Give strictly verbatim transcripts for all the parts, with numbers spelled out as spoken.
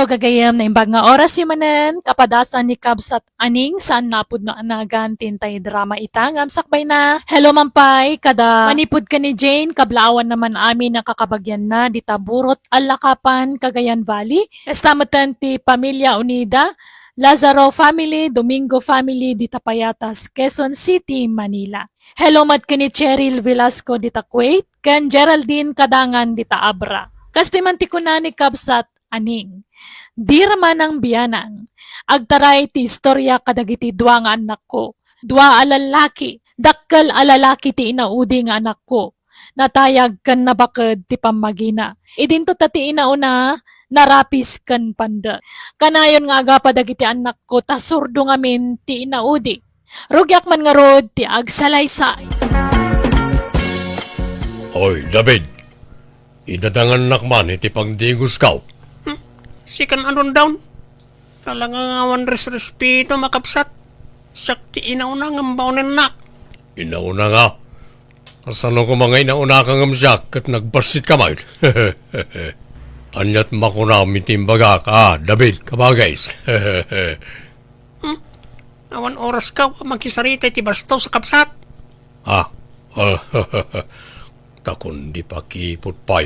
Gagayem, naimbag nga orasyo manen, kapadasan ni Kabsat Aning, saan nga pudno a nagan ti intay drama ita ngem sakbayna. Hello man pay, kada manipud ken ni Jane, kablaawanna man amin a kakabagianna dita Burot, Alacapan, Cagayan Valley. Kasta metten ti Pamilya Unida, Lazaro family, Domingo family, dita Payatas, Quezon City, Manila. Hello met ken ni Cheryl Velasco dita Kuwait, ken Geraldine Kadangan dita Abra. Kastoy man ti kuna ni Kabsat Aning. Dira manang bianang. Agtaray ti istorya kadagiti dua nga annakko. Dua a lalaki. Dakkel a lalaki ti inaudi nga anakko. Natayag ken nabaked ti pammagina. Idinto ta ti inauna, narapis ken pandek. Kanayon nga agapa dagiti annakko ta surdo ngamin ti inaudi. Rugiak man ngarud ti agsalaysay. Oy, David, idadangannak man iti pagdigosko. Hmm? Sikan a Dondon? Talaga nga awan resrespeto, a kabsat. Siak ti inauna ngem baonennak. Inauna nga? Kasano koma nga inaunaka ngem siak ket nagbassit ka man? Aniat makunam iti imbagak, a, David, kabagis? Hmm? Awan orasko a makisarita iti bastos, a kabsat. Ha? Ta kundi pakiput pay.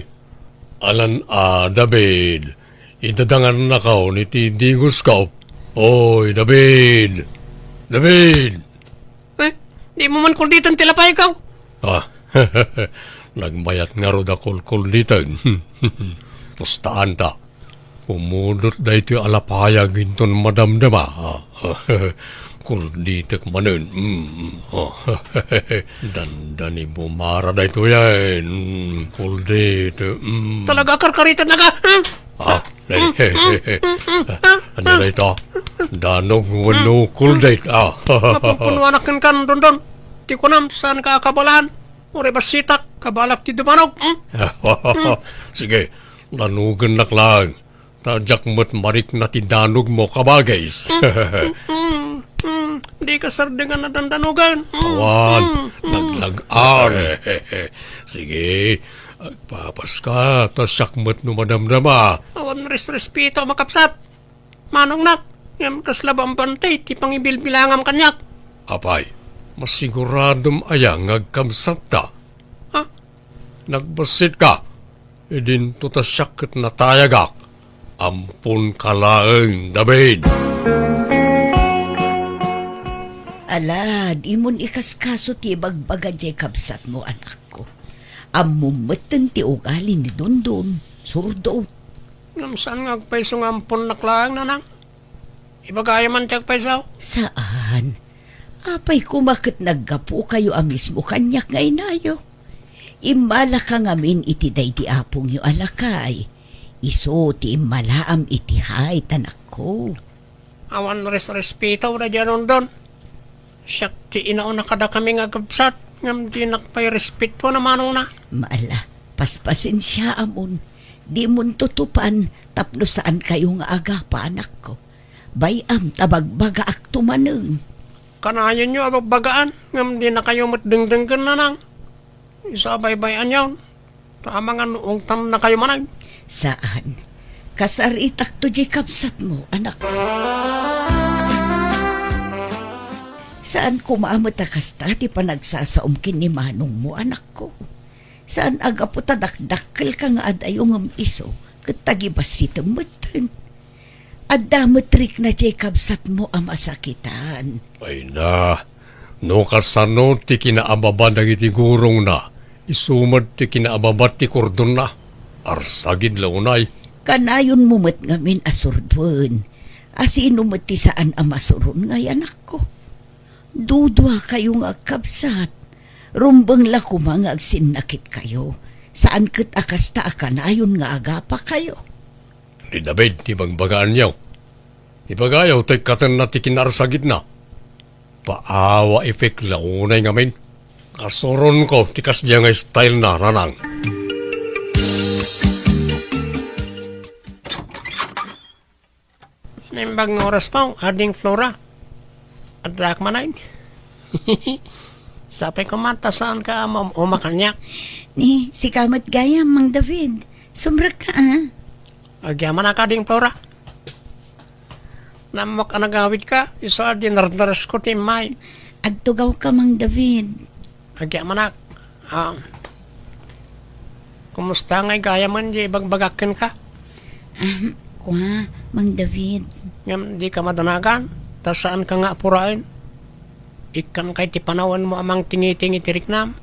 Alan a, David, idadangannakaw iti digosko. Oy, David! David! Eh, dimo man kulditen ti lapayko? Ah, nagmayat ngarud a kulkulditen. Pustaanta. Pumudot daytoy a lapayag inton madamdama. Kulditek manen. Mm, mm. Dandani bumara daytoyen. Mm, kuldit. Mm. Talaga, karkaritennaka? Hmm? Ah, eh, eh, eh, eh. Ania dayta? Danog wenno kuldit? Ah. Napupunuanak kenka, Dondon. Ti kunam, saanka a kabaelan. Uray bassitak, kabaelak ti dumanog. Hmm? Sige, danogennak laeng. Ta diak met marikna ti danogmo, kabagis. Mm, mm, mm. Dika sardengan a dandanogen. Mm, awan, mm, mm. Naglag-an. Sige, agpapaska, ta siak met no madamdama. Awan resrespeto, a kabsat. Manongnak, ngem kasla bambanti ti pangibilbilangam kaniak. Apay, masiguradom aya nga agkabsatta? Ha? Nagbassit ka. Idinto ta siak ket natayagak. Amponka laeng, David. Ala, dimon ikaskaso ti ibagbaga diay kabsatmo, anakko. Ammom metten ti ugali ni Dondon, surdo. Ngem saan nga agpayso nga amponnak laeng, nanang? Ibagayo man ti agpayso? Saan. Apay koma ket naggapukayo a mismo kaniak nga inayo? Immalaka ngamin iti daydi apongyo a lakay. Isu ti immalaam iti hayt, anakko. Awan resrespeto daydi a Dondon. Siak ti inauna kadakami nga agkabsat, ngem dinak pay respetuan a manongna. Ala, paspasensiaamon. Dimon tutupan tapno saankayo nga agapa, anakko. Bay-am ta bagbagaakto manen. Kanayonyo a bagbagaan, ngem dinakayo met dengdenggen, nanang. Isu a baybay-anyon, ta amangan no ungtannakayo manen. Saan. Kasaritakto diay kabsatmo, anak. Saan koma met a kasta ti panagsasaom ken ni manongmo, anakko. Saan a gapu ta dakdakkelka nga adayo ngem isu ket tagibassitem metten. Adda met rikna diay kabsatmo a masakitan. Ay na, no kasano ti kinaababa dagiti gurongna, isu met ti kinaababa ti kordonna. Arsagid la unay. Kanayonmo met ngamin a surdoen. A sino met ti saan a masuron ngay, anakko? Duduakayo nga agkabsat. Rumbeng la koma nga agsinnakitkayo. Saan ket a kasta a kanayon nga agapakayo. Ni David ti bagbagaanyo. Ibagayo ta ikkatenna ti kinaarsagidna. Paawa ipik la unay ngamin. Kasuronko ti kasdiay nga style na, nanang. Naimbag nga oras pa, Ading Flora. Addaak manen. Sapay koma ta saanka a maum-uma kaniak. Ni, sika met gayam, Mang David. Sumrekka, a. Agyamanak, Ading Flora. Naammoak a nagawidka, isu a dinardaresko ti immay. Agtugawka, Mang David. Agyamanak. Ah. Kumusta ngay gayamen di ibagbagak kenka? Ah, kua, Mang David. Ngem dika madanagan, ta saanka nga apuraen. Ikkanka iti panawenmo a mangtingiting iti riknam.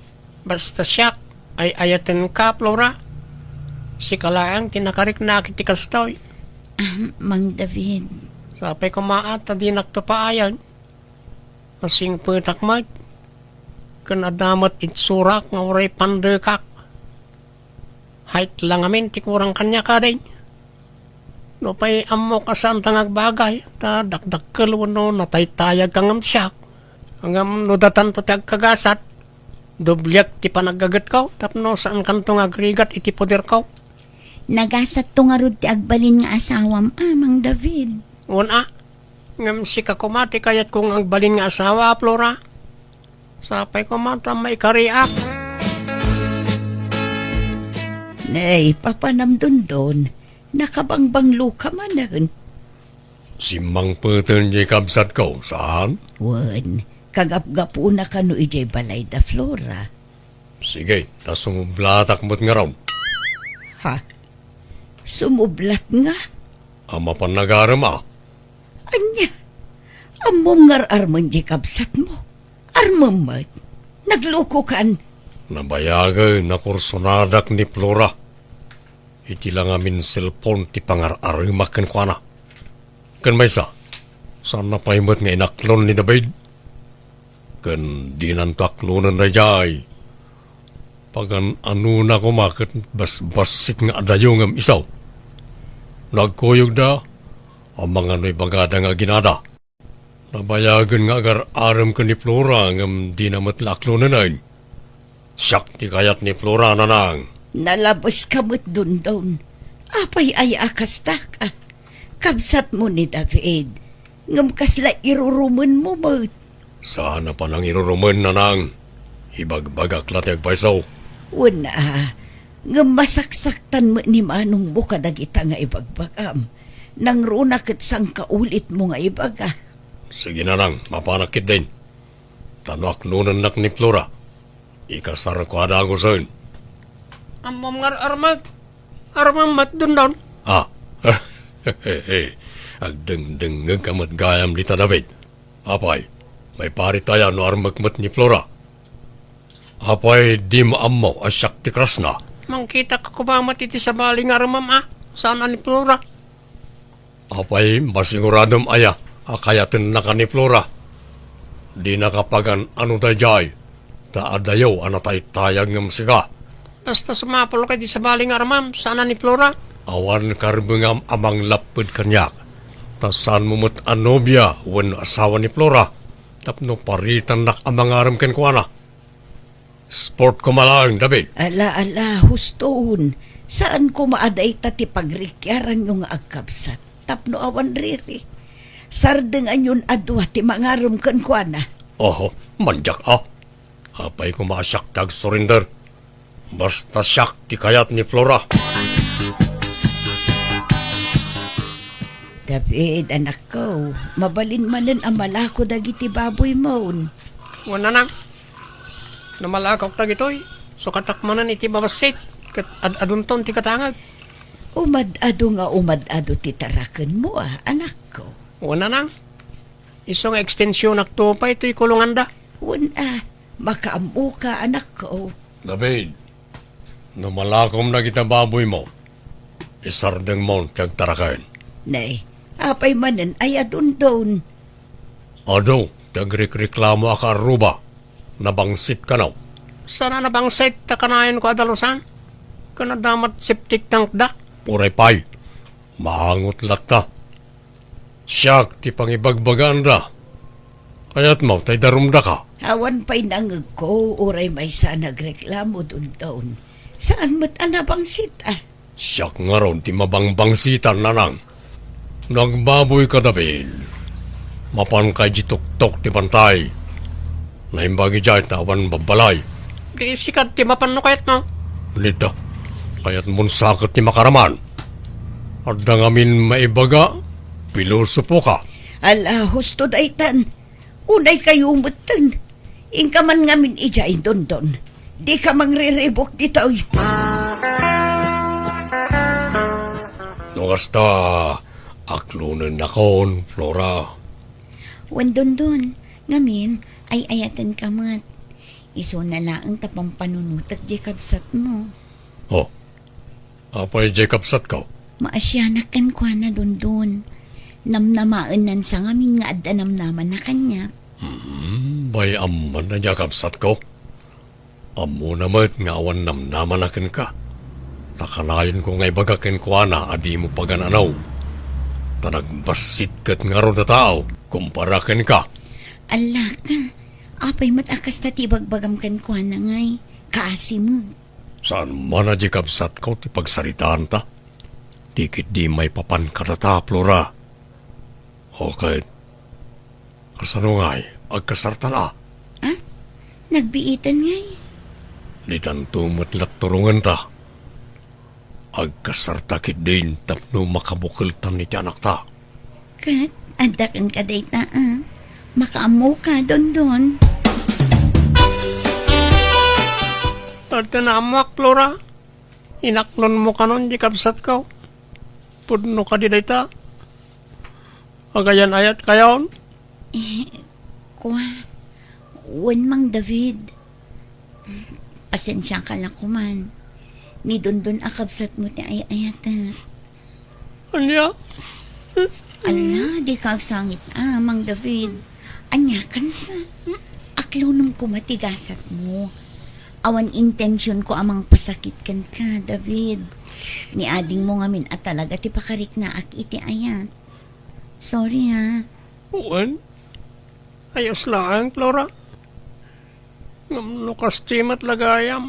Basta siak, ay-ayatenka, Flora. Sika laeng ti nakariknaak iti kastoy. Ah, Mang David. Sapay koma a ta dinakto paayen. Masingpetak met. Ken adda met itsurak nga uray pandekak. Hait la ngamin ti kurang kaniak, adi. Nupay ammok a saanta nga agbagay, ta dakdakkel wenno nataytayagka ngem siak. Ngem no datanto ti agkagasat, dobliek ti panaggagetko tapno saankanto nga agrigat iti poderko. Nagasatto ngarud ti agbalin nga asawam, a, Mang David. Wen a, ngem sika koma ti kayatko nga agbalin nga asawa, a Flora. Sapay koma ta maikariak. Nay, papanam Dondon, nakabangbangloka manen. Simmangpeten diay kabsatko, saan? Wen, kagapgapuna kano idiay balayda, Flora. Sige, ta sumublatak met ngarud. Ha? Sumublat nga? A, mapan nga agarem a. Ania? Ammom nga ar-armen diay kabsatmo? Armem met. Naglokokan. Nabayagen a kursonadak ni Flora. Iti la ngamin cellphone ti pangar-aremak kenkuana. Ken maysa, saanna pay met nga inaklon ni David. Ken dinanto aklonen daydiay. Pagan-anona koma ket basbassit nga adayo ngem isu. No agkuyogda, amangan no ibagada nga aginada. Nabayagen nga agar-arem ken ni Flora ngem dina met la aklonenen. Siak ti kayat ni Flora, nanang. Nalabeska met, Dondon. Apay aya a kasta? Kabsatmo ni David, ngem kasla irurumenmo met. Saan a panangirurumen, nanang. Ibagbagak la ti agpayso. Wen a, ngem masaksaktan met ni manongmo kadagita nga ibagbagam. Nangruna ket sangkaulitmo nga ibaga. Sige, nanang, mapanak ketdin. Ta no aklonennak ni Flora, ikasarko a dagusen. Ammom nga ar-armek. Armem met, Dondon. Ah. Agdengdengngeg ka met gayam dita, David. Apay, maiparit aya no armek met ni Flora? Apay, dimo ammo a siak ti krasna? Mangkitak koma met iti sabali nga armem a, saan a ni Flora. Apay, masiguradom aya a kayatennaka ni Flora? Dinaka pagan-ano daydiay, ta adayo a nataytayag ngem sika. Basta sumapulka iti sabali nga armem, saan a ni Flora. Awan karbengam a manglapped kaniak, ta saanmo met a nobia wenno asawa ni Flora, tapno paritannak a mangarem kenkuana. Sport koma laeng, David. Ala, ala, huston. Saan koma a dayta ti pagrikiaranyo nga agkabsat tapno awan riri. Sardenganyon a dua ti mangarem kenkuana. Oho, mandiak a. Apay koma a siak ti agsurrender. Basta siak ti kayat ni Flora. David, anakko, mabalin manen a malako dagiti baboymon. Wen, nanang. No malakok dagitoy, sukatak manen iti babassit, ket ad-adunton ti katangag. Umad-adu nga umad-adu ti tarakenmo, a, anakko. Wen, nanang. Isu nga ekstensionakto pay toy kulonganda. Wen a, makaammoka, anakko. David, no malakom dagita baboymo, isardengmon ti agtaraken. Nay, apay manen aya, Dondon? Adu ti agrikreklamo a kaarruba, nabangsit kano. Saan a nabangsit ta kanayon ko a dalusan? Ken adda met septic tank da. Uray pay, maangot latta. Siak ti pangibagbagaanda. Kayatmo ta idarumdaka? Awan pay nangngegko uray maysa a nagreklamo, Dondon. Saan met a nabangsit a? Siak ngarud ti mabangbangsitan, nanang. No agbaboyka, David, mapanka idiay tuktok ti bantay. Naimbag idiay ta awan babbalay. Di sika ti mapan no kayatmo. Dita, kayatmon sa ket ti makaraman. Adda ngamin maibaga, pilosopo ka. Ala, husto daytan. Unay kayo metten. Inka man ngamin idiay, Dondon. Dika mangriribuk ditoy. No kasta, aklonennakon, Flora. Wen, Dondon, ngamin, ay-ayatenka met. Isuna laeng ta pampanunotek diay kabsatmo. Oh, apay diay kabsatko? Maasianak kenkuana, Dondon. Namnamaennansa ngamin nga adda namnamana kaniak. Hmm, bay-am man a diay kabsatko. Ammona met nga awan namnamana kenka. Ta kanayonko nga ibaga kenkuana a dimo pagan-anaw. Ta nagbassit ket ngarud a tao kumpara kenka. Allaka, apay met a kasta ti ibagbagam kenkuana ngay? Kaasi met. Saan man a diay kabsatko ti pagsaritaanta. Ti ketdi maipapan kadata, Flora. O ket, kasano ngay, agkasartan a? Ah? Nagbiiten ngay? Ditanto met la turongenta. Agkasarta ketdin tapno makabukeltan iti anakta. Ket, adda kenka dayta, ah. Makaammoka, Dondon. Adda naammoak, Flora. Inaklonmo kanon diay kabsatko. Pudno kadi dayta? Agayan-ayatkayon? Eh, kua, wen, Mang David. Pasensiaka la koman. Ni Dondon a kabsatmo ti ay-ayatek. Ania? Ala, dika agsangit a, Mang David. Ania kansa? Aklonem koma ti gasatmo. Awan intensionko a mangpasakit kenka, David. Ni adingmo ngamin a talaga ti pakariknaak iti ayat. Sorry, ha. Wen? Ayos laeng, Flora. Ngem no kasta met la gayam,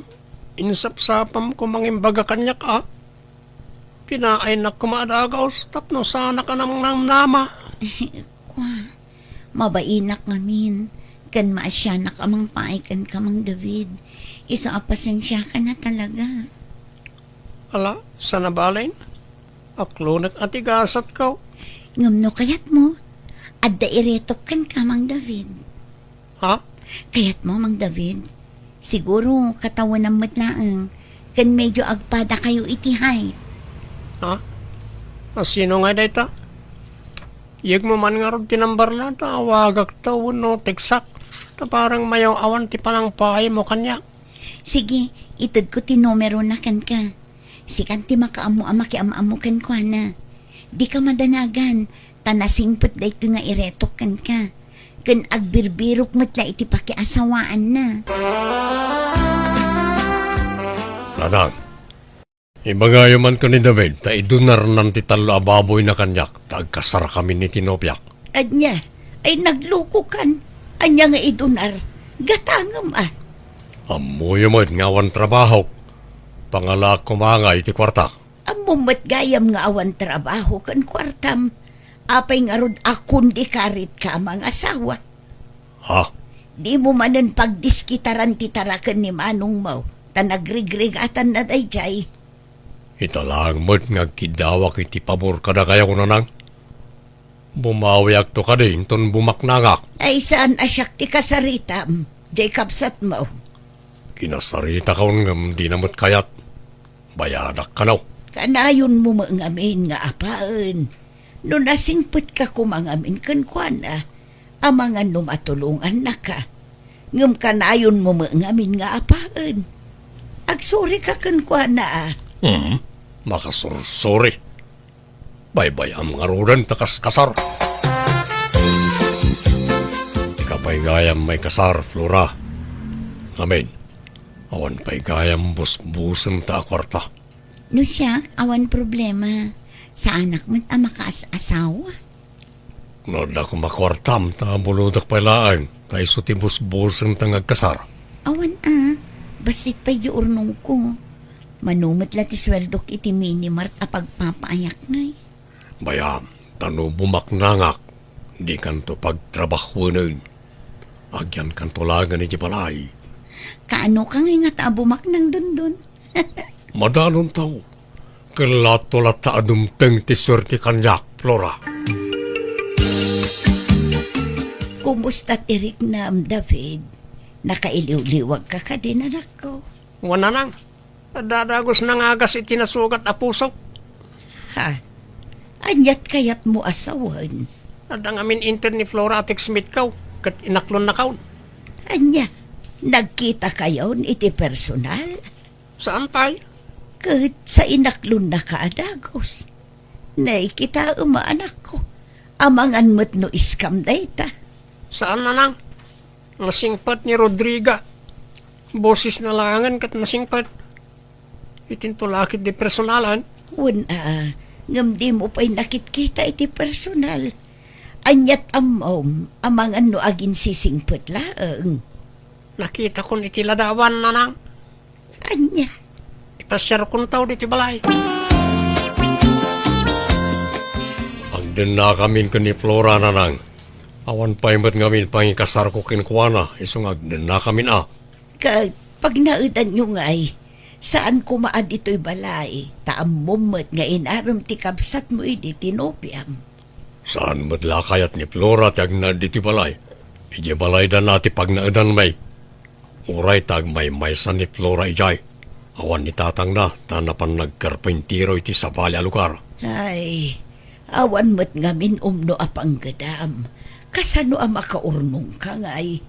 insapsapamko mangimbaga kaniak a. Pinaaynak koma a dagus tapno saanak a namnamnama. Kua, mabainak ngamin, ken maasianak a mangpaay kenka, Mang David. Isu a pasensiaka na talaga. Ala, saan a balen? Aklonek a ti gasatko. Ngem no kayatmo, adda iretok kenka, Mang David. Ha? Kayatmo, Mang David? Siguro, katawenam met laeng, ken medyo agpadakayo iti height. Ha? A, sino ngay dayta? Yegmo man ngarud ti numberna, ta awagakto wenno teksak. Ta parang mayaw-awan ti panangpaaymo kaniak. Sige, itedko ti numerona kenka. Sikan ti makaammo a makiam-ammo kenkuana. Dika madanagan, ta nasingpet daytoy nga iretok kenka. Ken agbirbirok met la iti pakiasawaanna. Nanang, ibagayo man ken ni David ta idunarnan ti tallo a baboyna kaniak ta agkasarkamin iti nopiak. Ania? Ay, naglukokan. Ania nga idunar? Gatangem a. Ammoyo met nga awan trabahok. Pangalaak koma ngay iti kuartak. Ammom met gayam nga awan trabaho ken kuartam. Apay ngarud a kundi karitka a mangasawa? Ha? Dimo manen pagdiskitaran ti taraken ni manongmo, ta nagrigrigatanna daydiay. Ita laeng met nga agkiddawak iti pabor kadakayo, Nanang. Bumawiakto kadi inton bumaknangak. Ay, saan a siak ti kasaritam, diay kabsatmo? Kinasaritakon ngem dina met kayat. Bayanak kano. Kanayonmo met ngamin nga apaen. No nasingpetka koma ngamin kenkuana, amangan no matulongannaka. Ngem kanayonmo met ngamin nga apaen. Agsorika kenkuana a. Hmm, makasursori. Baybay-am ngaruden ta kaskasar. Dika pay gayam maikasar, Flora. Ngamin, awan pay gayam busbusenta a kuarta. No siak, awan problema. Saanak met a makaas-asawa. No adda koma kuartam, ta bulodek pay laeng, ta isu ti busbusenta nga agkasar. Awan a, bassit pay di urnongko. Mano met la ti sueldok iti minimart a pagpapaayak ngay. Bayam, ta no bumaknangak, dikanto pagtrabahuenen. Agyankanto laengen iti balay. Kaano ka ngay ngata a bumaknang, Dondon? Madanonto. Ket lato latta a dumteng ti suerte kaniak, Flora. Kumusta ti riknam, David? Nakailiwliwagka kadi, anakko? Wen, nanang. Adda dagos nga agas iti nasugat a pusok. Ha? Aniat kayatmo a sawen? Adda ngamin inted ni Flora a textmate ko, ket inaklonnakon. Ania, nagkitakayon iti personal? Saan pay? Ket sa inaklonnaka a dagos. Nay, kitaem, anakko. Amangan met no iskam dayta. Saan, nanang? Nasingpet ni Rodriga. Bosesna laengen ket nasingpet. Itinto la ketdi personalan. Wen a, ngem dimo pay nakitkita iti personal. Aniat ammom, amangan no aginsisingpet laeng. Nakitakon iti ladawan, nanang. Ania? Ipasiarkonto ditoy balay. Agdennakamin ken ni Flora, nanang. Awan pay met ngamin pangikasarko kenkuana, isu nga agdennakamin a. Ket pagnaedanyo ngay, saan koma a ditoy balay, ta ammom met nga inarem ti kabsatmo idi ti nobiam. Saan met la kayat ni Flora ti agnaed ditoy balay? Idiay balayda ti pagnaedanmi. Uray ta agmaymaysa ni Flora idiay, awan ni tatangna ta napan nagkarpintero iti sabali a lugar. Ay, awan met ngamin umno a panggedam. Kasano a makaurnongka ngay?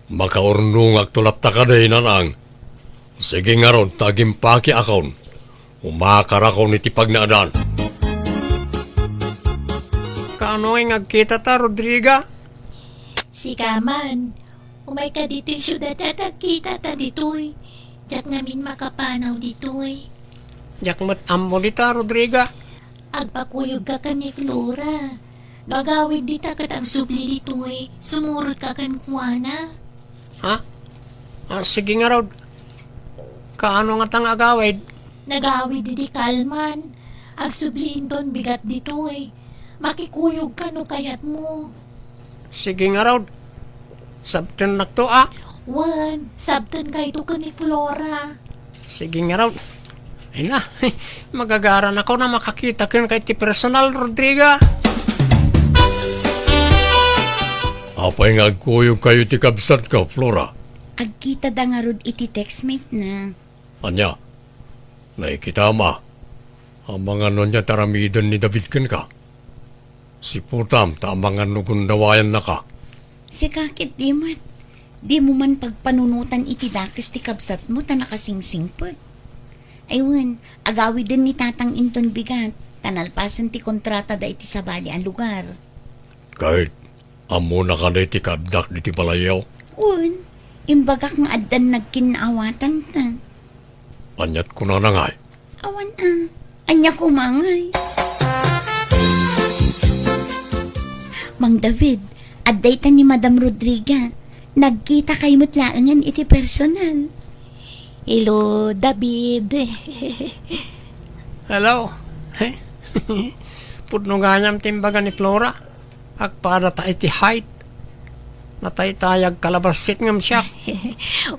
Makaurnongakto latta kadi, nanang. Sige ngarud ta agimpakiakon. Umakarakon iti pagnaedan. Kaano ngay nga agkitata, Rodriga? Sika man, umayka ditoy siudad ta agkitata ditoy. Diak ngamin makapanaw ditoy. Diak met ammo dita, Rodriga. Agpakuyogka ken ni Flora. No agawid dita ket agsubli ditoy, sumurotka kenkuana. Ha? Ah, sige ngarud. Kaano ngata nga agawid? Nagawid idi kalman. Agsubli inton bigat ditoy. Makikuyogka no kayatmo. Sige ngarud. Sabtennakto a. Wen, sabtenkayto ken ni Flora. Sige ngarud. Ay na, magagaranakon a makakita kenka iti personal, Rodriga. Apay nga agkuyogkayo iti kabsatko, Flora? Agkitada ngarud iti textmate na. Ania? Nakikitam a? Amangan no ania ti aramiden ni David kenka? Siputam ta amangan no gundawayannaka. Sika ketdi met, dimo man pagpanunotan iti dakes ti kabsatmo ta nakasingsingpet. Ay wen, agawiden ni Tatang inton bigat, ta nalpasen ti kontratada iti sabali a lugar. Ket, ammona kadi ti kaaddak ditoy balayyo? Wen, imbagak nga addan nagkinnaawatanta. Aniat kunana ngay? Awan a. Ania koma ngay? Mang David, adda ita ni Madam Rodriga. Nagkitakayo met laengen iti personal. Hello, David. Hello. Pudno gayam ti imbaga ni Flora. Agpadata iti height. Nataytayag kalabassit ngem siak.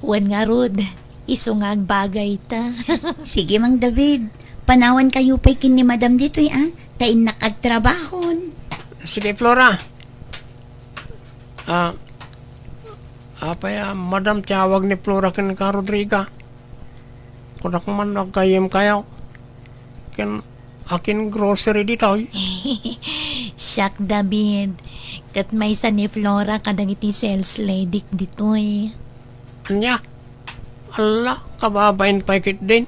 Wen ngarud, isu nga agbagayta. Sige, Mang David. Panawankayo pay ken ni Madam ditoy, a? Ta innak agtrabahon. Sige, Flora. Ah, apay a Madam ti awag ni Flora kenka, Rodriga? Kunak man no aggayyemkayo. Ken akin grocery ditoy. Siak, David. Ket maysa ni Flora kadagiti sales lady ditoy. Ania? Alla, kababain pay ketdin.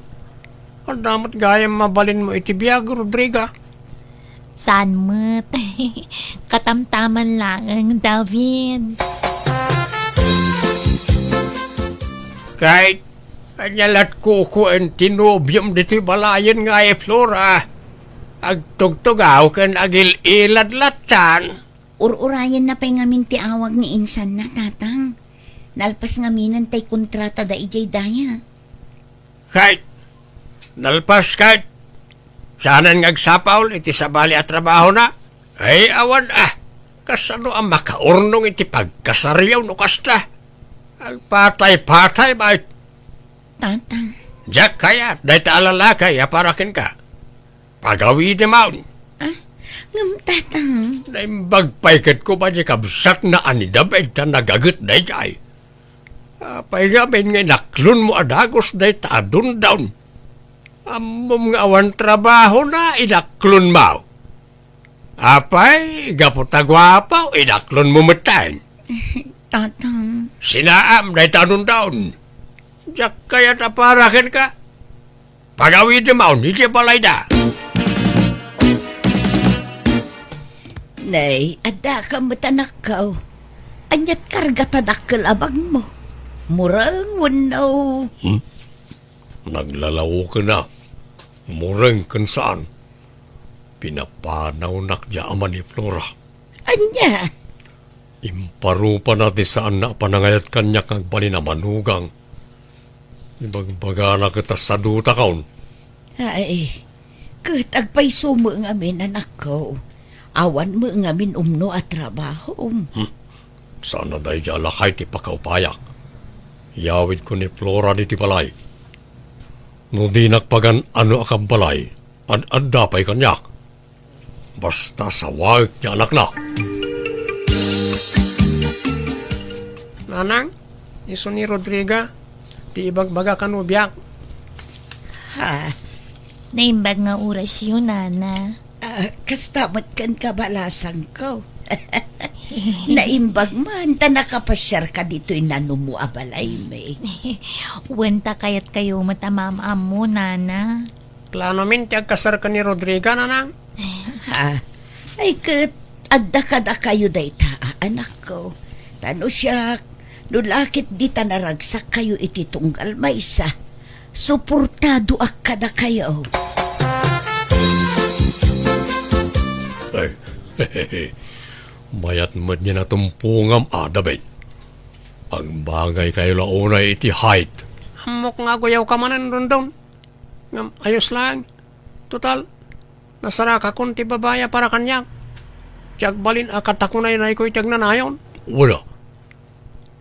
Adda met gayam mabalinmo iti biag, Rodriga. Saan met? Katamtaman laeng, David. Kay, ania lat kukuan ti nobiom ditoy balayen nga ay Flora? Agtugtugaw ken agil-ilad lattan. Ur-urayenna pay ngamin ti awag ni insanna, Tatang. Nalpas ngaminen tay kontratada idiay daya. Kay, nalpas kay, saanen nga agsapul iti sabali a trabahona? Ay, awan a, kasano a makaurnong iti pagkasariyo no kasta? Agpatay-patay, bay. Tatang. Diak kayat, dayta a lalaki a para kenka. Pagawidem, awn. Ah, Ngem, Tatang. Naimbag pay ket koma ti kabsatna a ni David ta nagaget daydiay. Apay ngamin nga inaklonmo a dagus dayta a Dondon? Ammom nga awan trabahona, inaklonmo. Apay, gapu ta guapo, inaklonmo metten. Tatang. Sinaam dayta a Dondon. Diak kayat a para kenka. Pagawidem idiay balayda. Nay, addaka met, anakko. Ania't karga ta dakkel a bagmo? Mureng wenno? Hmm? Naglalaoken a. Mureng ken saan. Pinapanawnak diay ama ni Flora. Ania? Imparupana ti saanna a panangayat kaniak nga agbalin a manugang. Ibagbagana ket a sadutakon. Ay, ket agpayso met ngamin, anakko. Awan met ngamin umno a trabahom. Hmm. Saan a daydiay a lakay ti pakaupayak. Iyawidko ni Flora ditoy balay. No dinak pagan-ano a kabbalay, ad-adda pay kaniak. Basta sawaek ti anakna. Nanang, isu ni Rodriga, ti ibagbaga kano biak. Ha? Naimbag nga orasyo, Nana. Ah, kasta met ken kabalasangko. Naimbag man ta nakapasiarka ditoy nanumo a balaymi. Wen ta kayatkayo met a maam-ammo, Nana. Planomin ti agkasar ken ni Rodriga, Nanang? Ha? Ay ket, adda kadakayo dayta, a, anakko. Ta no siak, no la ket dita naragsakkayo iti tunggal maysa, suportadoak kadakayo. Ay, mayat met nga natumpongam, a, David. Agbagaykayo la unay iti height. Ammok nga aguyawka manen, Dondon. Ngem ayos laeng. Total, nasarakakon ti babai a para kaniak. Ti agbalin a katakunaynayko iti agnanayon. Wala.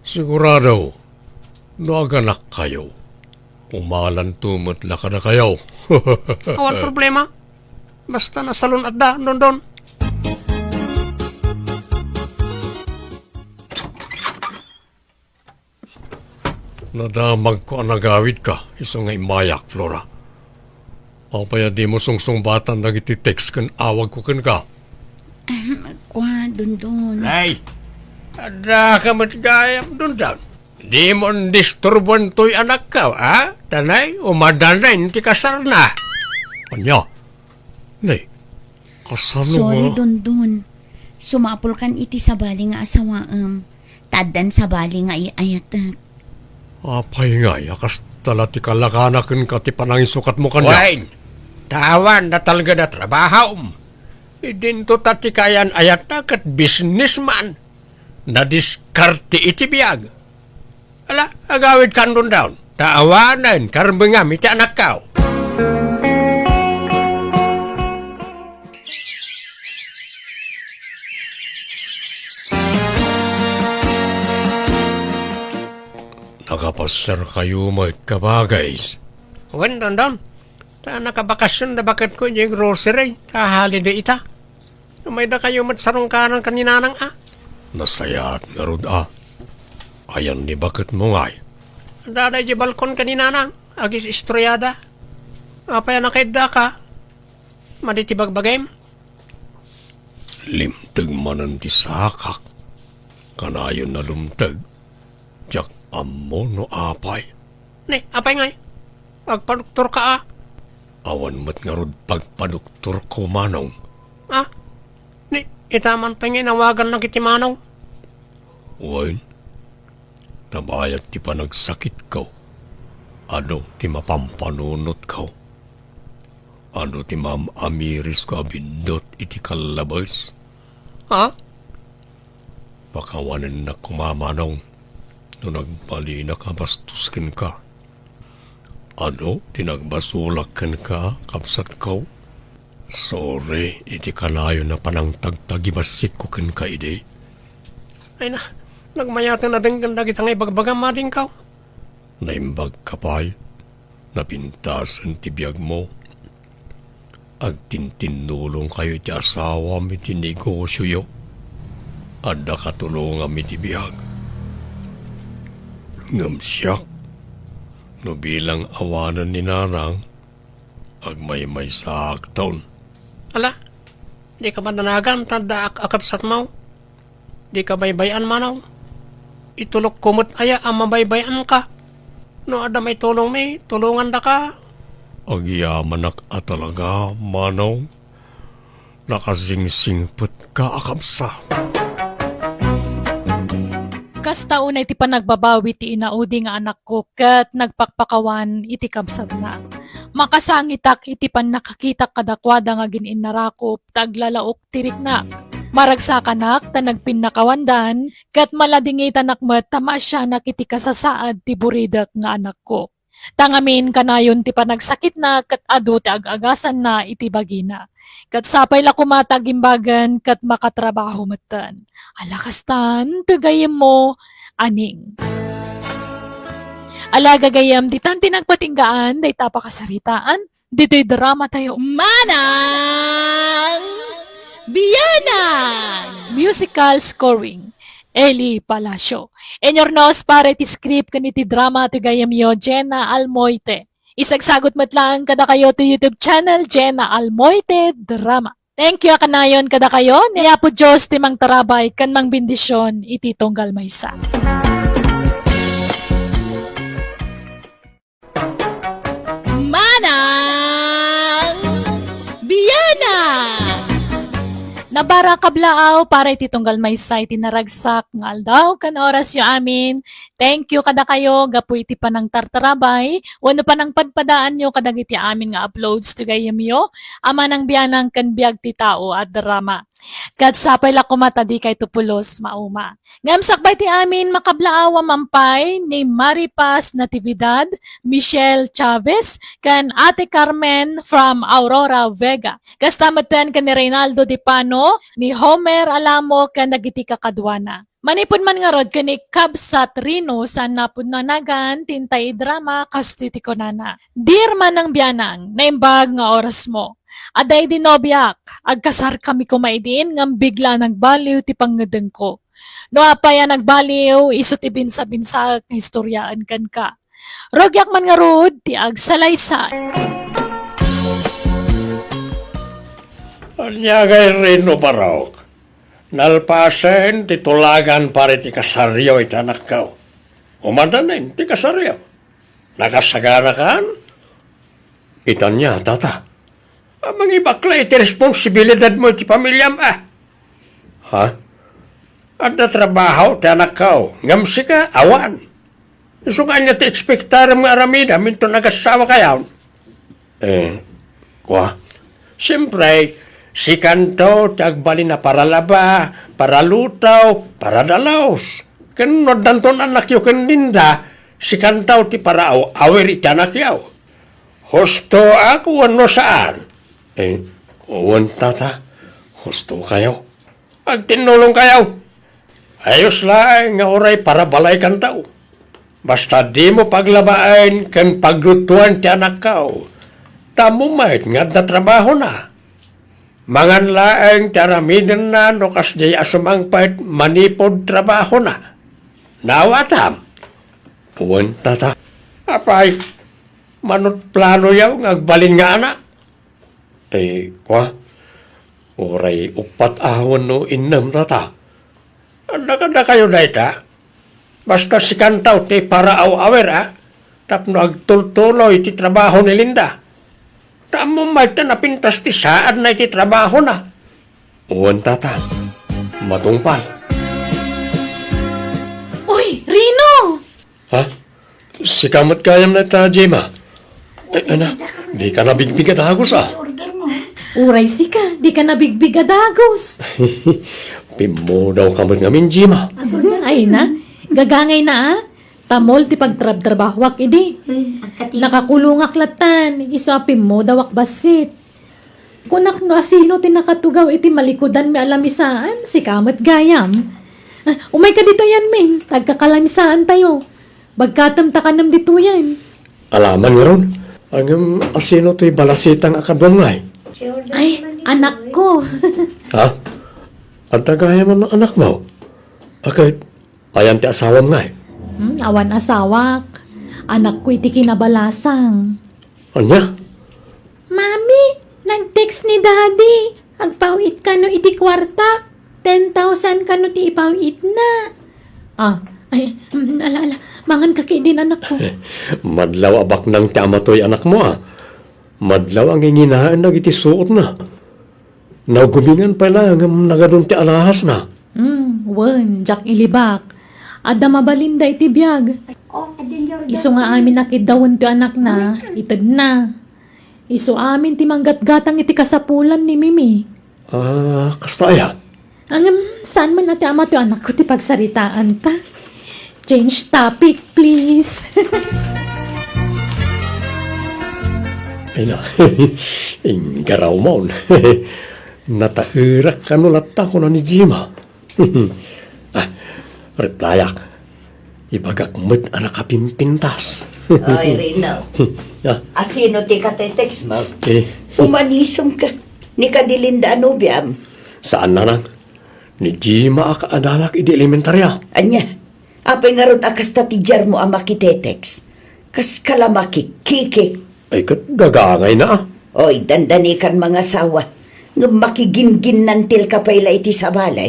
Sigurado, no aganakkayo, umalanto met la kadakayo. Awan problema. Basta nasalun-atda, Dondon. Nadamagko a nagawidka, isu nga immayak, Flora. Apay a dimo sungsungbatan dagiti text ken awagko kenka? Ahem, kua, Dondon. Nay, addaka met gayam, Dondon. Dimo disturbuan toy anakko, a? Ta nay, umadanen ti kasarna. Ania? Nay, kasano nga? Sorry, Dondon. Sumapulkan iti sabali nga asawaem. Ta addan sabali nga ay-ayatek. Apay ngay a kasta la ti kalakana kenka ti panangisukatmo kaniak? Wen, ta awan natalged a trabahom. Idinto ta ti kaayan-ayatna ket businessman. Nadiskarte iti biag. Ala, agawidkan, Dondon, ta awanen karbengam iti anakko. Nakapasiarkayo met, kabagis? Wen, Dondon. Ta nakabakasyon da baketko idiay grocery, ta holiday ita. Umaydakayo met sarungkaran ken ni Nanang, a? Nasayaat ngarud, a. Ayan ni baketmo ngay? Adda idiay balkon ken ni Nanang, agis-istoriada. Apay a nakaiddaka? Madi ti bagbagim? Limteg manen ti sakak. Kanayon a lumteg. Diak ammo no apay. Ni, apay ngay? Agpadoktorka, a? Awan met ngarud pagpadoktorko, manong. A? Ni, ita man pay nga inawagannak iti manong. Wen, ta bayat ti panagsakitko, adu ti mapampanunotko. Adu ti maam-amirisko a biddut iti kallabes. Ha? Pakawanennak koma, manong, no nagbalinak a bastos kenka. Adu ti nagbasolak kenka, kabsatko. Sorry iti kanayon a panangtagtagibassikko kenka idi. Ay na, nagmayaten a denggen dagita nga ibagbagam, adingko. Naimbagka pay. Napintasen ti biagmo. Agtintinnulongkayo iti asawam iti negosioyo. Adda katulongam iti biag. Ngem siak, no bilang awanen ni Nanang, agmaymaysaakton. Ala, dika madanagan ta adda ak-, a kabsatmo? Dika baybay-an, Manong? Itulokko met aya a mabaybay-anka? No adda maitulongmi, tulongandaka. Agyamanak a talaga, Manong. Nakasingsingpetka a kabsat. Kasta unay ti panagbabawi ti inaudi nga anakko ket nagpakpakawan iti kabsatna. Makasangitak iti pannakakitak kadakuada nga agin-innarakop ta aglalaok ti riknak. Maragsakanak ta nagpinnakawandan, ket maladingitanak met ta maasianak iti kasasaad ti buridek nga anakko. Ta ngamin kanayon ti panagsakitna ket adu ti ag-agasanna iti bagina. Ket sapay la koma ta agimbagen ket makatrabaho metten. Ala kastan, ti gayyemmo, Aning. Ala gagayyem, ditan ti nagpatinggaan dayta a pakasaritaan. Ditoy drama tayo. Manang Bianang! Musical scoring, Eli Palacio. Inurnos para iti script ken iti drama ti gayyemyo, Jenna Almoite. Isagsagut met laeng kadakayo ti YouTube channel, Jenna Almoite Drama. Thank you a kanayon kadakayo, ni Apo Dios ti mangtarabay ken mangbendision iti tunggal maysa. Manang Bianang! Nabara kablaaw para iti tunggal maysa iti naragsak nga aldaw ken orasyo amin. Thank you kadakayo gapu iti panangtartarabay wenno panangpadpadaanyo kadagiti amin nga uploads ti gayyemyo a Manang Bianang ken Biag ti Tao a drama. Ket sapay la koma ta dikayto pulos mauma. Ngem sakbay ti amin, makablaaw a mampay ni Maripaz Natividad, Michelle Chavez, ken Ate Carmen from Aurora, Vega. Kasta metten ken ni Reynaldo Dipano, ni Homer Alamo, ken dagiti kakaduana. Manipud man ngarud ken ni Kabsat Rino, saan napudno a nagan ti intay idrama, kastoy ti kunana, "Dear Manang Bianang, naimbag nga orasmo. Adda idi nobiak, agkasarkami koma idin ngem bigla a nagbaliw ti pangngedengko. No apay a nagbaliw, isu ti binsabinsaek nga istoriaen kenka. Rugiak man ngarud ti agsalaysay." Ania ngay Rino, Barok? Nalpasen ti tulagan para iti kasaryo iti anakko. Umadanen ti kasaryo. Nakasaganakan? Ita ania, tata? A, mangibakla iti responsibilidadmo iti pamiliam, a. Ha? Adda trabaho ti anakko, ngem sika, awan. Isu nga ania ti ekspektarem nga aramidem inton agassawakayon? Eh, kua. Siempre, sikanto ti agbalin a paralaba, paraluto, paradalus. Ken no addanton annakyo ken Linda, sikanto ti paraaw-awir iti anakyo. Hustoak wenno saan? Eh, wen, tata. Hustokayo. Agtinnulongkayo. Ayos laeng nga uray parabalaykanto. Basta dimo paglabaen ken paglutoen ti anakko. Ta ammom met nga adda trabahona. Mangan laeng ti aramidenna no kasdiay a sumangpet manipud trabahona. Naawatam? Wen, tata. Apay, mano't planoyo nga agbalin nga anak? Eh, kua, uray uppat a wenno innem, tata. Adda kadakayo dayta? Basta sikanto ti paraaw-awir, a, tapno agtultuloy ti trabaho ni Linda. Ta ammom met ta napintas ti saadna iti trabahona. Wen, tata. Matungpal. Uy, Rino! Ha? Sika met gayam dayta, Gemma. Eh, ana, dika nabigbig a dagus, a. Uray sika, dika nabigbig a dagus. Pimmudawka met ngamin, Gemma. Ay na, gagangayna, a. Tamol ti pagtrabtrabahoak idi. Nakakulongak lattan, isu a pimmudawak bassit. Kunak no asino ti nakatugaw iti malikudanmi a lamisaan, sika met gayam. Ah, umayka ditoyen, Min, ta agkakalamisaantayo. Bagkatem ta kanem ditoyen. Alaman ngarud, ngem asino toy balasitang a kaduam ngay? Ay, anakko. Ha? Adda gayam anakmo? Aket, ayan ti asawam ngay? Hmm, awan asawak. Anakko iti kinabalasang. Ania? Mami, nag-text ni Daddy. Agpaw-it kano iti kuartak. Ten thousand kano ti ipaw-itna. Ah, ay, mm, ala, ala. Mangan ka ketdin, anakko. Madlaw a baknang ti amatoy anakmo, a. Madlaw a nginginaen dagiti suotna. Nagumingan pay la ngem nagadun ti alahasna. Hmm, wen, diak ilibak. Adda mabalinda iti biag. Isu nga amin a kiddawen ti anakna, itedna. Isu amin ti manggatgatang iti kasapulan ni Mimi. Ah, kasta aya? Ngem, saan man a ti ama ti anakko ti pagsaritaanta? Change topic, please. Ay na, inggarawmon. Nataerak kano latta, kuna ni Jima. Ah, replyak. Ibagak met a nakapimpintas. Ay, Rino. Ah. Asino ti katetext mo? Eh. Umanisem ka. Ni Kadilinda a nobiam. Saan, nanang? Ni Jima a kaadalak idi elementaria. Ania? Apay ngarud a kasta ti diarmo a makitetext? Kas kala makikiki. Ay, ket gagangayna, a. Oy, dandanikan mangasawa. Ngem makigingginnantilka pay la iti sabali.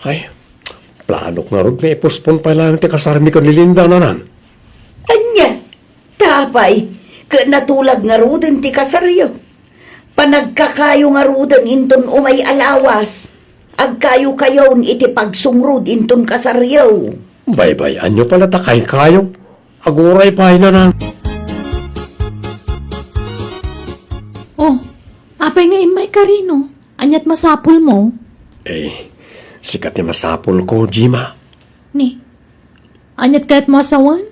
Ay, planok ngarud nga i-postpone pay laeng ti kasarmi ken ni Linda, nanang. Ania? Ta apay, ket natulag ngaruden ti kasaryo. Panagkakayo ngaruden inton umay a lawas. Agkayo-kayon iti pagsungrod inton kasaryo. Baybay-anyo pay la ta kaykayo. Aguray pay, nanang. Oh, apay nga immayka, Rino? Aniat masapulmo? Eh, sika ti masapulko, Jima. Ni, aniat kayatmo a sawen?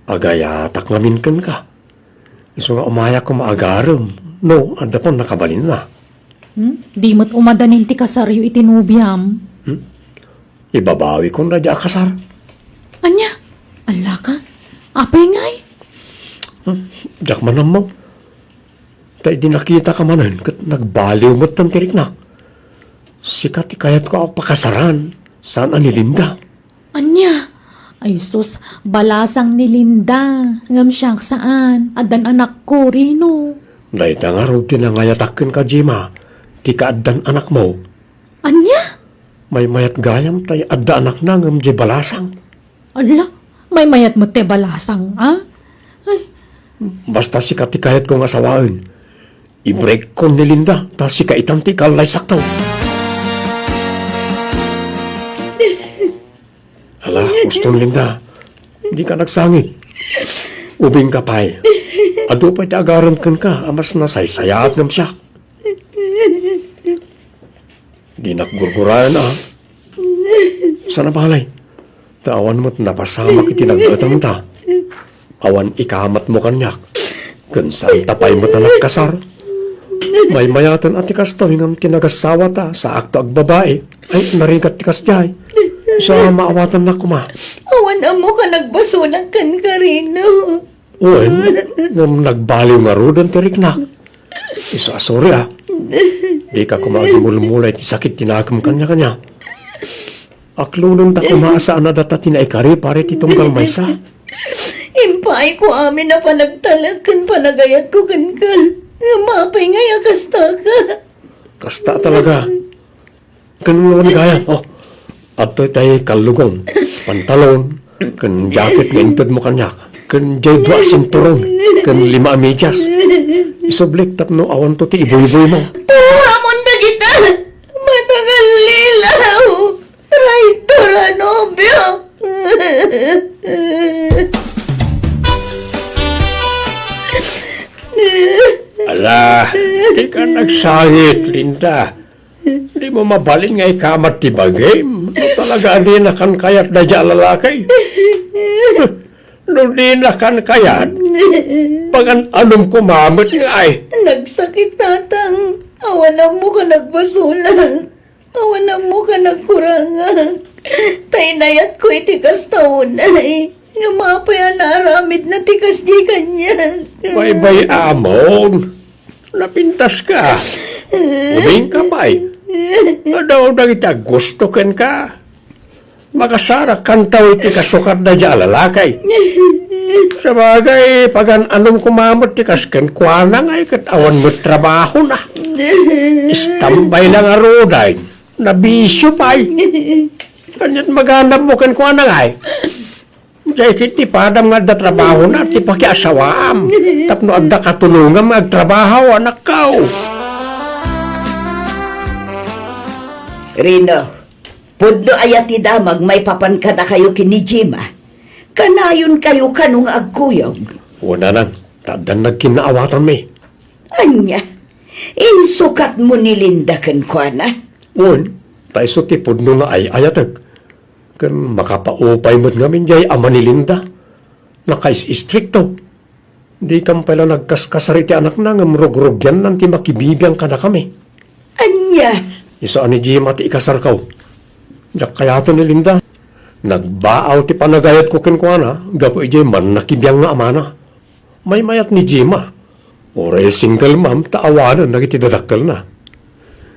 Agayatak ngamin kenka. Isu nga umayak koma agarem, no, adda pay nakabalinna. Hmm? Di met umadanin ti kasaryo iti nobiam. Hmm? Ibabawikon daydi a kasar. Ania? Allaka? Apay ngay? Hmm? Diak man ammo. Ta idi nakitaka manen, ket nagbaliw metten ti riknak. Sika ti kayatko a pakasaran, saan a ni Linda. Ania? Ay sus, balasang ni Linda. Ngem siak saan. Addan anakko, Rino. Dayta ngarud ti nangayatak kenka, Jima, ti kaaddan anakmo. Ania? Maymayat gayam tay adda anakna ngem diay balasang. Ala, maymayat met ti balasang, a? Ay. Basta sika ti kayatko nga asawaen. I-break-kon ni Linda, ta sika itan ti ikallaysakto. Ala, uston, Linda. Dika nagsangit. Ubingka pay. Adu pay ti agarem kenka a mas nasaysayaat ngem siak. Dinak gurguraen, a. Sana balay. Ta awan met napasamak iti naggatamta. Awan ikamatmo kaniak. Ken saanta pay met a nagkasar. Maymayaten a ti kastoy ngem ti nagasawata, saakto agbabai. Ay, narigat ti kasdiay. Sa maawatannak koma. Awan ammo ka nagbasolak kenka, Rino. Wen, ngem nagbaliw ngaruden ti riknak. Isu a sorry, a. Dika koma agimulmula iti sakit ti nakem kaniakaniak. Aklonenta koma a saan a data ti naikari para iti tunggal maysa. Impaayko amin a panagtalek ken panagayatko kenka. Ngem apay ngay a kastaka? Kasta talaga. Ken wen gayam, oh. Adtoy tay kallugon, pantalon, ken jacket nga intedmo kaniak, ken diay dua a sinturon, ken lima a medyas. Isublik tapno awanto ti ibuyboymo. Puramon dagita! Manangallilaw! Traitor a nobio! Ala, dika nagsangit, Linda. Dimo mabalin nga ikamat ti bagim. No talaga a dinakan kayat daydiay a lalaki. No dinakan kayat, pangan-anom koma met ngay. Nagsakit, Tatang. Awan ammo ka nagbasolak. Awan ammo ka nagkurangak. Ta inayatko iti kasta unay. Ngem apay a naaramidna ti kasdiay kaniak? Baybay-amon. Napintaska. Ubingka pay. Adu dagiti aggusto kenka. Makasarakkanto iti kasukatda diay a lalaki. Sabagay, pagan-anom koma met ti kas kenkuana ngay ket awan met trabahona. Istambay la ngaruden. Nabisio pay. Kaniat maganabmo kenkuana ngay. Diay ket ti padam nga adda trabahona ti pakiasawaam tapno adda katulongam nga agtrabaho, anakko. Rino, pudno aya ti damag maipapan kadakayo ken ni Jima? Kanayonkayo kano nga agkuyog? Wen, nanang, ta addan nagkinnaawatanmi. Ania? Insukatmo ni Linda kenkuana? Wen, ta isu ti pudno nga ay-ayatek. Ken makapaupay met ngamin diay ama ni Linda. Nakais-istrikto. Dikan pay la nagkaskasar iti anakna ngem rugrugiannan ti makibibiang kadakami. Ania? Isu a ni Jima ti ikasarko. Diak kayaten ni Linda. Nagbaaw ti panagayatko kenkuana gapu idiay mannakibiang nga amana. Maymayat ni Jima. Uray single mom ta awanen dagiti dadakkelna.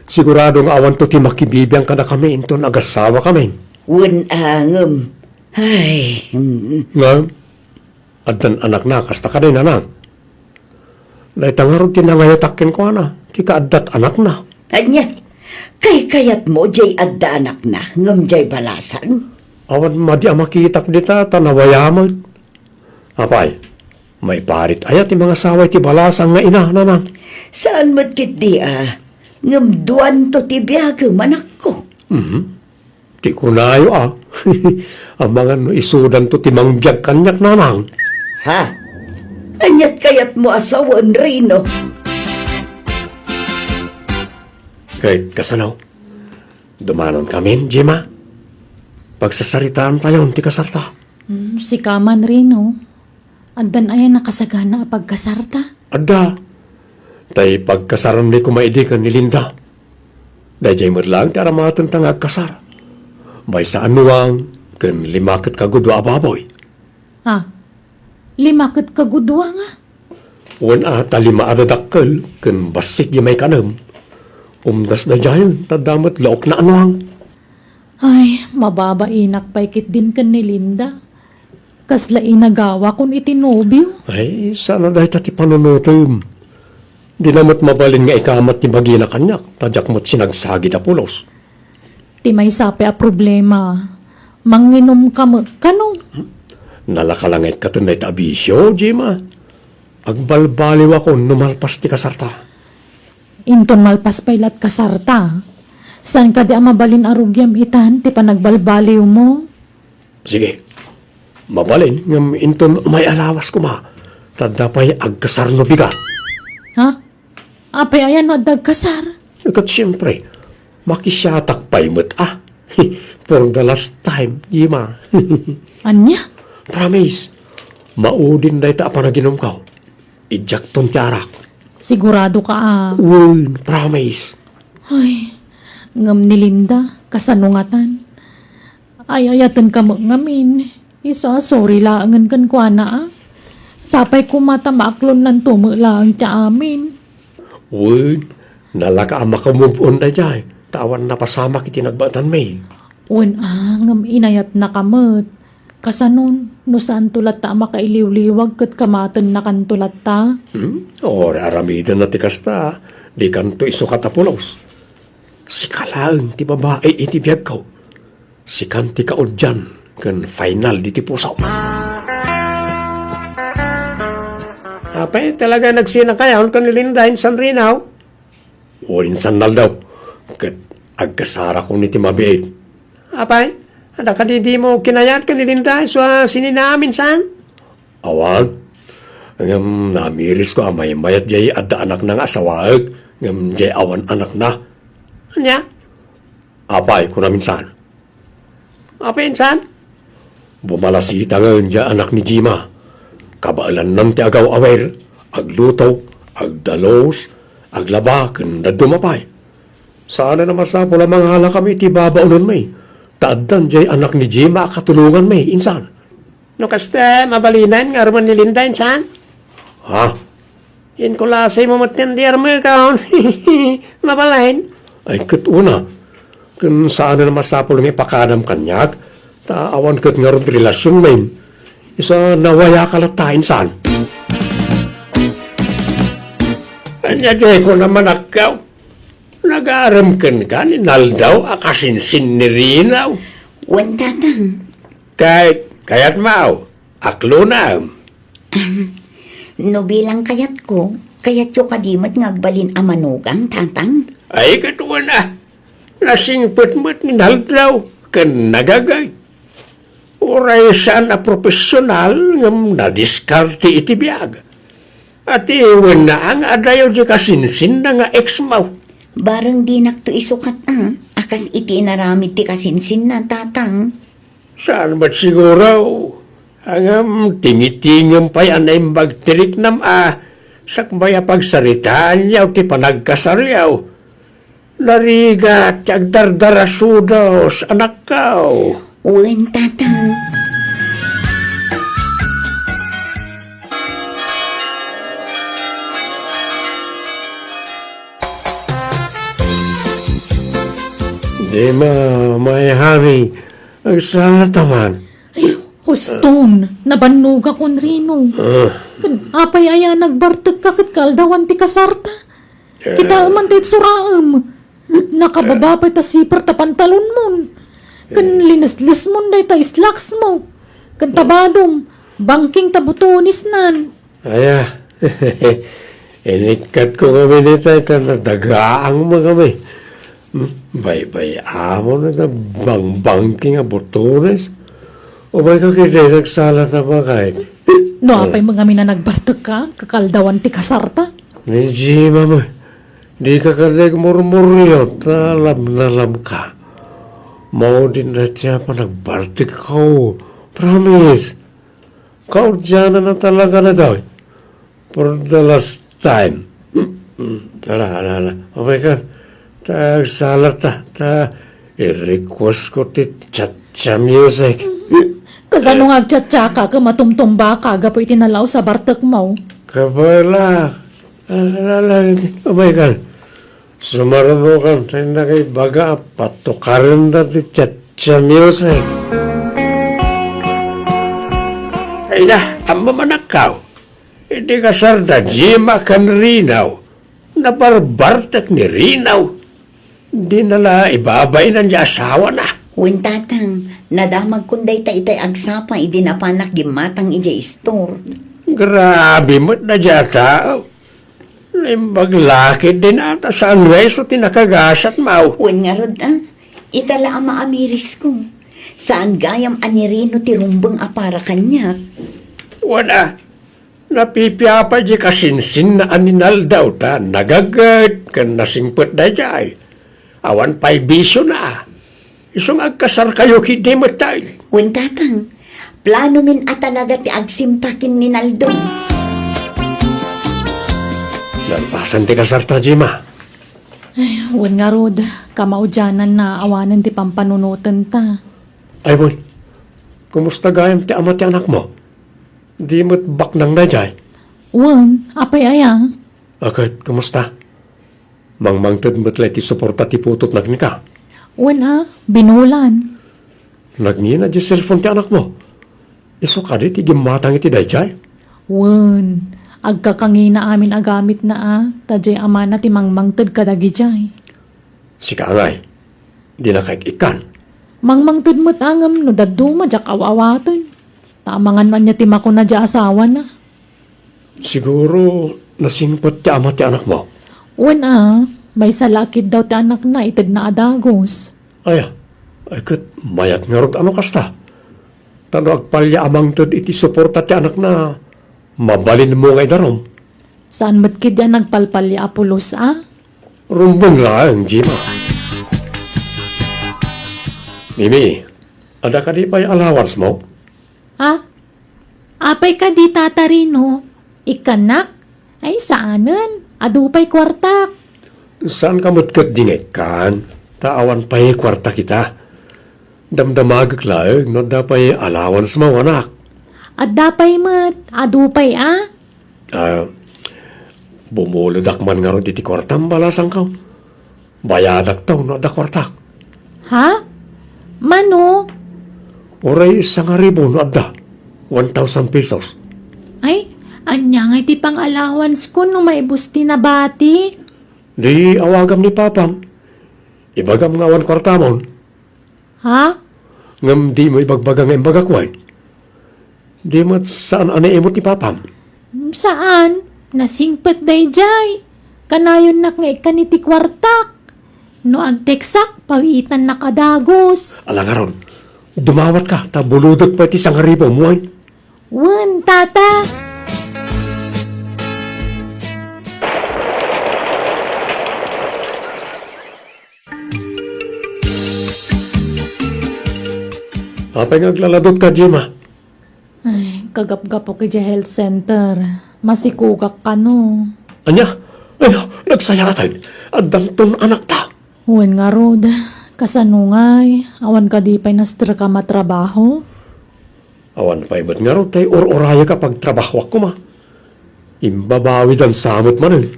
Sigurado nga awanto ti makibibiang kadakami inton agasawakami. Wen a ngem. Ay, mm. Ngem, addan anakna, kasta kadi, nanang? Dayta ngarud ti nangayatak kenkuana, ti kaaddat anakna. Ania? Kaykayatmo diay adda anakna, ngem diay balasan? Awan madi a makitak dita, ta nawaya met. Apay, maiparit aya ti mangasawa iti balasan nga ina, nanang? Saan met ketdi a, ngem duanto ti biagem, anakko. Mhm. Ti kunayo a, amangan no isudanto ti mangbiag kaniak, nanang. Ha? Aniat kayatmo a sawen, Rino? Ket kasano? Dumanonkamin, Jima? Pagsasaritaantayon ti kasarta. Hmm, sika man, Rino. Addan aya nakasagana a pagkasarta? Adda. Tay pagkasaranmi koma idi ken ni Linda. Daydiay met laeng ti aramatenta nga agkasar. Maysa a nuang ken lima ket kagudua a baboy. Ah, lima ket kagudua nga? Wen a, ta lima a dadakkel ken bassit diay maikanem. Umdas daydiayen, ta adda met laokna a nuang. Ay, mababainak pay ketdin ken ni Linda. Kasla inagawakon iti nobio. Ay, saan a dayta ti panunotem. Dina met mabalin nga ikamat ti bagina kaniak, ta diak met sinagsagid a pulos. Ti maysa pay a problema, manginomka met kano? Nalaka la nga ikkaten dayta a bisio, Jima. Agbalbaliwakon no malpas ti kasarta. Inton malpas pay la't kasarta, saan kadi a mabalin a rugiam itan ti panagbalbaliwmo? Sige. Mabalin, ngem inton may alawas koma, ta adda pay agkasar no bigat. Ha? Apay aya no adda agkasar? Ket siempre, makisiatak pay met a. For the last time, Jima. Ania? Promise, maudin dayta a panaginumko. Idiakton ti arak. Sigurado ka a? Wen, promise. Ay, ngem ni Linda, kasano ngatan? Ay-ayatenka met ngamin. Isu a sorry laengen kenkuana a. Sapay koma ta maaklonnanto met laeng ti amin. Wen, nalaka a makamove on daydiay, ta awan napasamak iti nagbaetanmi. Wen a, ngem inayatnaka met. Kasanon, no saanto latta a makailiwliwag ket kamatennakanto latta? Hmm? Uray aramidenna ti kasta, dikanto isukat a pulos. Sika laeng ti babai iti biagko. Sikan ti kaudian ken final diti puso. Apay, talaga nagsinakayon ken ni Linda insan Rino? Wen, insan aldaw, ket agkasarakon iti mabiit. Apay, adda kadi dimo kinayat ken ni Linda isu a sininaam insan? Awan. Ngem namirisko a maymayat diay adda anakna nga asawaek, ngem diay awan anakna. Ania? Apay, kunam insan. Apay insan? Bumalasitangen diay anak ni Jima. Kabaelannan ti agaw-awer, agluto, agdalus, aglaba, ken dadduma pay. Saanen a masapul a mangalakami iti babaonenmi, ta addan diay anak ni Jima a katulonganmi, insan. No kasta, mabalinen nga arumen ni Linda, insan? Ha? Inkulasaymo met ti armekon. Mabalin. Ay, ket una, ken saanen a masapul nga ipakadam kaniak, ta awan ket ngarud relasionmi. Isu a nawayaka latta, insan. Ania diay kunam, anakko? Nagarem kenka ni Naldaw a kasinsin ni Rinaw? Wen, Tatang. Kay, kayatmo, aklonam. Ahem. No bilang kayatko, kayatyo kadi met nga agbalin a manugang, Tatang? Ay, ket wen a. Nasingpet met ni Naldaw ken nagagayt. Uray saan a profesional ngem nadiskarte iti biag. Atiwenna nga adayo di kasinsinna nga ex-mo. Bareng dinakto isukat a, a kas iti inaramid ti kasinsinna, Tatang. Saan met siguro? Ngem tingitingem pay a naimbag ti riknam a sakbay a pagsaritaanyo ti panagkasaryo. Narigat ti agdardarasudos, anakko. Wen, Tatang. Dima, Ma'am Honey, agsala ta man. Ay, huston, nabannogakon, Rino. Ah. Ken apay aya nagbartekka ket kaaldawan ti kasarta? Eh. Kitaem man ti itsuraem. Nakababa pay ta zipper ta pantalonmon. Ken lineslesmon dayta slacks mo. Ken ta badom, bangking ta butonesnan. Aya, inikkatko ngamin itay ta nadagaangmo ngamin. Hmm, baybay-amon dayta bangbangking a butones. Umayka ketdi, agsala ta man kayat. No apay met ngamin a nagbartekka, kaaldawan ti kasarta? Ni Jima met, dika ketdi agmurmuriot ta lamnalamka. Maudin dayta a panagbartekko. Promise. Kaudiananna talaga daytoy. For the last time. Ala, ala, ala. Umayka. Ta agsala ta, ta i-request ko ti cha-cha music. Kasano nga agcha-chaka ket matumtumbaka gapu iti nalaus a bartekmo? Kabala. Ala, ala, ala. Umayka. Sumarnokan ti nakibaga a patukarenda ti cha-cha music. Ay na, ammom, anakko. Iti kasarda Jima ken Rinaw, nabarbartek ni Rinaw. Dina la ibabain ti asawana. Wen, Tatang, nadamagkon dayta itay agsapa idi napanak gimmatang idiay istor. Grabe met daydiay a tao. Naimbag la ketdin a ta saan nga isu ti nakagasatmo. Wen ngarud a, ita la a maamirisko. Saan gayam a ni Rino ti rumbeng a para kaniak. Wen a, napipiapay di kasinsinna a ni Naldaw ta nagagayt ken nasingpet daydiay. Awan pay bisiona. Isu nga agkasarkayo ketdi met tay. Wen, Tatang, planomin a talaga ti agsimpa ken ni Naldo. Nalpasen ti kasarta, Jima. Ay, wen ngarud, kamaudiananna awanen ti pampanunotenta. Ay, wen. Kumusta gayam ti ama ti anakmo? Di met baknang daydiay? Wen, apay aya? A ket, kumusta? Mangmangted met la iti suporta ti putotna kenka? Wen a, binulan. Nagngina diay cellphone ti anakmo? Isu kadi ti gimmatang iti daydiay? Wen, agkakangina amin a gamitna a, ta diay amana ti mangmangted kadagidiay. Sika ngay, dinaka ik-ikkan. Mangmangted met a ngem no dadduma diak aw-awaten. Ta amangan ania ti makuna diay asawana. Siguro, nasingpet ti ama ti anakmo? Wen a, maysa la a kiddaw ti anakna itedna a dagus. Aya, ay ket mayat ngarud a no kasta. Ta no agpalya a mangted iti suporta ti anakna, mabalinmo nga idarum. Saan met ketdi a nagpalpalya a pulos a? Rumbeng laeng, Jima. Mimi, adda kadi pay allowance mo? A? Apay kadi, Tata Rino? Ikkannak? Ay, saanen. Adu pay kuartak. Saanka met ketdi nga ikkan, ta awan pay kuartak ita. Damdamagek laeng no adda pay allowance mo, anak. Adda pay met. Adu pay a? Ah, Bumulodak man ngarud iti kuartam, balasangko. Bayadakto no adda kuartak. Ha? Mano? Uray sangaribu no adda. One thousand pesos. Ay, ania ngay ti pang-allowance ko no maibus ti nabati? Di awagam ni papam. Ibagam nga awan kuartamon. Ha? Ngem dimo ibagbaga nga imbagak wen? Di met saan a naimut ni papam? Saan? Nasingpet daydiay. Kanayonnak nga ikkan iti kuartak. No agteksak, pawiitannak a dagus. Ala ngarud, dumawatka ta bulodek pay ti sangaribum wen. Wen, tata. Apay nga aglaladutka, Jima? Ay, kagapgapok idiay health center. Masikogak kano. Ania? Ania? Nagsayaat. Addanton anakta. Wen ngarud, kasano ngay? Awan kadi pay nastrekam a trabaho? Awan pay met ngarud tay ur-urayek a pagtrabahoak koma. Imbabawidan sa met manen.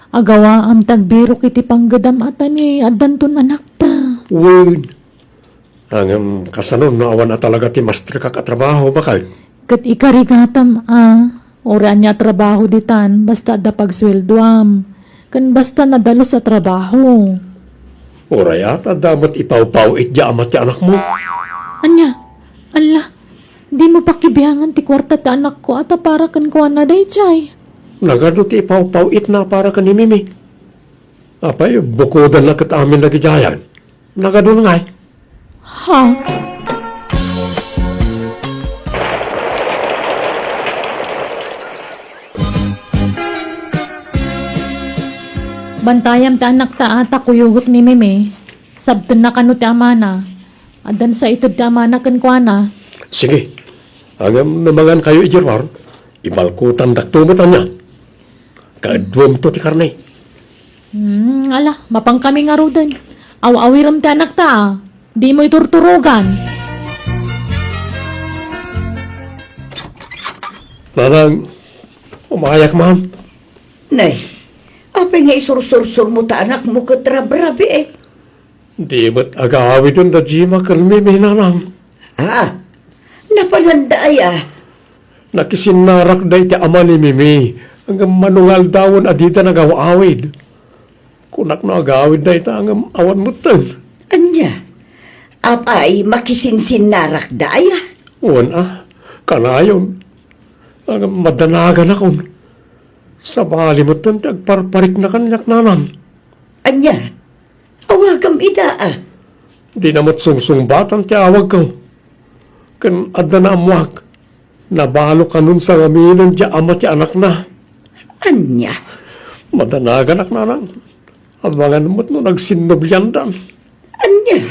Agawaam ti agbirok iti panggedam a ta ni addanton anakta. Wen. Ngem kasano no awan a talaga ti mastrekak a trabaho, baket? Ket ikarigatam a, uray ania a trabaho ditan, basta adda pagsueldoam, ken basta nadalus a trabaho. Uray a, ta adda met ipawpaw-it diay ama ti anakmo. Ania? Alla, dimo pakibiangan ti kuarta ti anakko a ta para kenkuana daydiay. Nagadu ti ipawpaw-itna para ken ni Mimi. Apay, bukodanna ket amin dagidiayan. Nagadun ngay. Ha? Bantayam ti anakta a ta kuyogek ni Mimi. Sabtenna kano ti amana. Addan sa ited ti amana kenkuana. Sige. Ngem no mangankayo idiay ruar, ibalkotandakto met ania. Kaduamto ti karne. Hmm, ala, mapankami ngaruden. Aw-awirem ti anakta a. Dimo iturturogan. Nanang, umayak man. Nay, apay nga isursursurmo ta anakmo ket rabrabii? Di met agawiden da Jima ken Mimi, nanang. Ah, napananda aya? Nakisinnarakda iti ama ni Mimi, ngem mano nga aldawen a dida nagaw-awid. Kunak no agawid dayta ngem awan metten. Ania? Apay, makisinsinnarakda aya? Wen a, kanayon. Ngem madanaganakon. Sabali metten ti agparparikna kaniak, nanang. Ania? Awagam ida a. Dina met sungsungbatan ti awagko. Ken adda naammuak. Nabalo kanon sangaminen diay ama ti anakna. Ania? Madanaganak, nanang. Amangan met no nagsinnubliandan. Ania?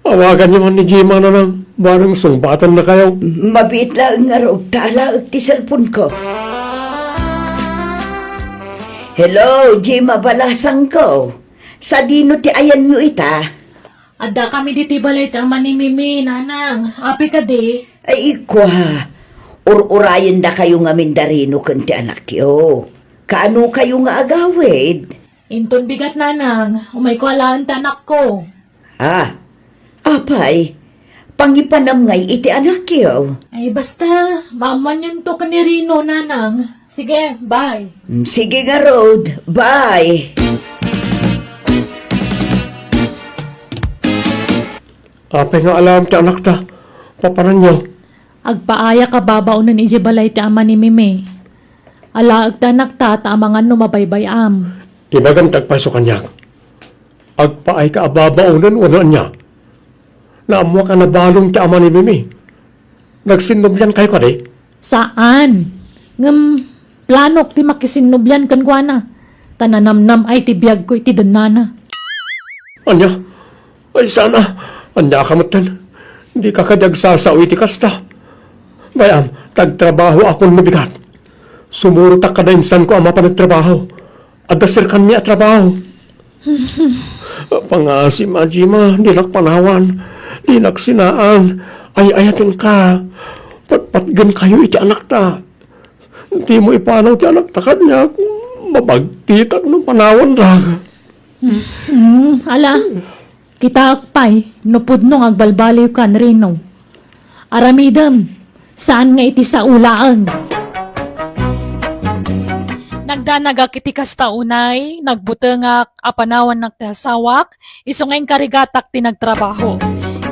Awaganyo man ni Jima, nanang. Bareng sungbatan na kayo. Mabiit laeng ngarud ta alaek ti cellphone ko. Hello, Jima balasangko. Sadino ti ayanyo ita? Adda kami ditoy balay ti ama ni Mimi, nanang. Apay kadi? Ay, ikwa. Ur-urayendakayo ngamin da Rino ken ti anakyo. Kaano kayo nga agawid? Inton bigat, nanang. Umayko alaen ti anakko. Ah, apay, pangipanam ngay iti anakyo. Ay, basta, maammoanyonto ken ni Rino, nanang. Sige, bye. Mm, sige ngarud, bye. Apay nga alaem ti anakta, papananyo? Agpaayak a babaonen idiay balay ti ama ni Mimi. Alaek ti anakta ta amangan no mabaybay-am. Ibagam ti agpayso kaniak. Agpaayka a babaonen wenno ania? Naammoak a nabalon ti ama ni Mimi. Nagsinnubliankayo kadi? Saan. Ngem planok ti makisinnublian kenkuana. Ta nanamnam-ay ti biagko iti dennana. Ania? Ay, sana. Ania ka metten? Dika kadi agsasao iti kasta? Bay-am, ta agtrabahoakon no bigat. Sumurotak kada insanko a mapan agtrabaho. Adda serkanmi a trabaho. Pangasim a, Jima, dinak panawan. Dinak sinaan. Ay-ayatenka. Patpatgenkayo iti anakta. Dimo ipanaw ti anakta kaniak. Pabagtitak no panawandak. Hmm, ala, kitaak pay no pudno nga agbalbaliwkan, Rino. Aramidem, saan nga iti sao laeng. Nagdanagak iti kasta unay, nagbutengak a panawannak ti asawak, isu nga inkarigatak ti nagtrabaho.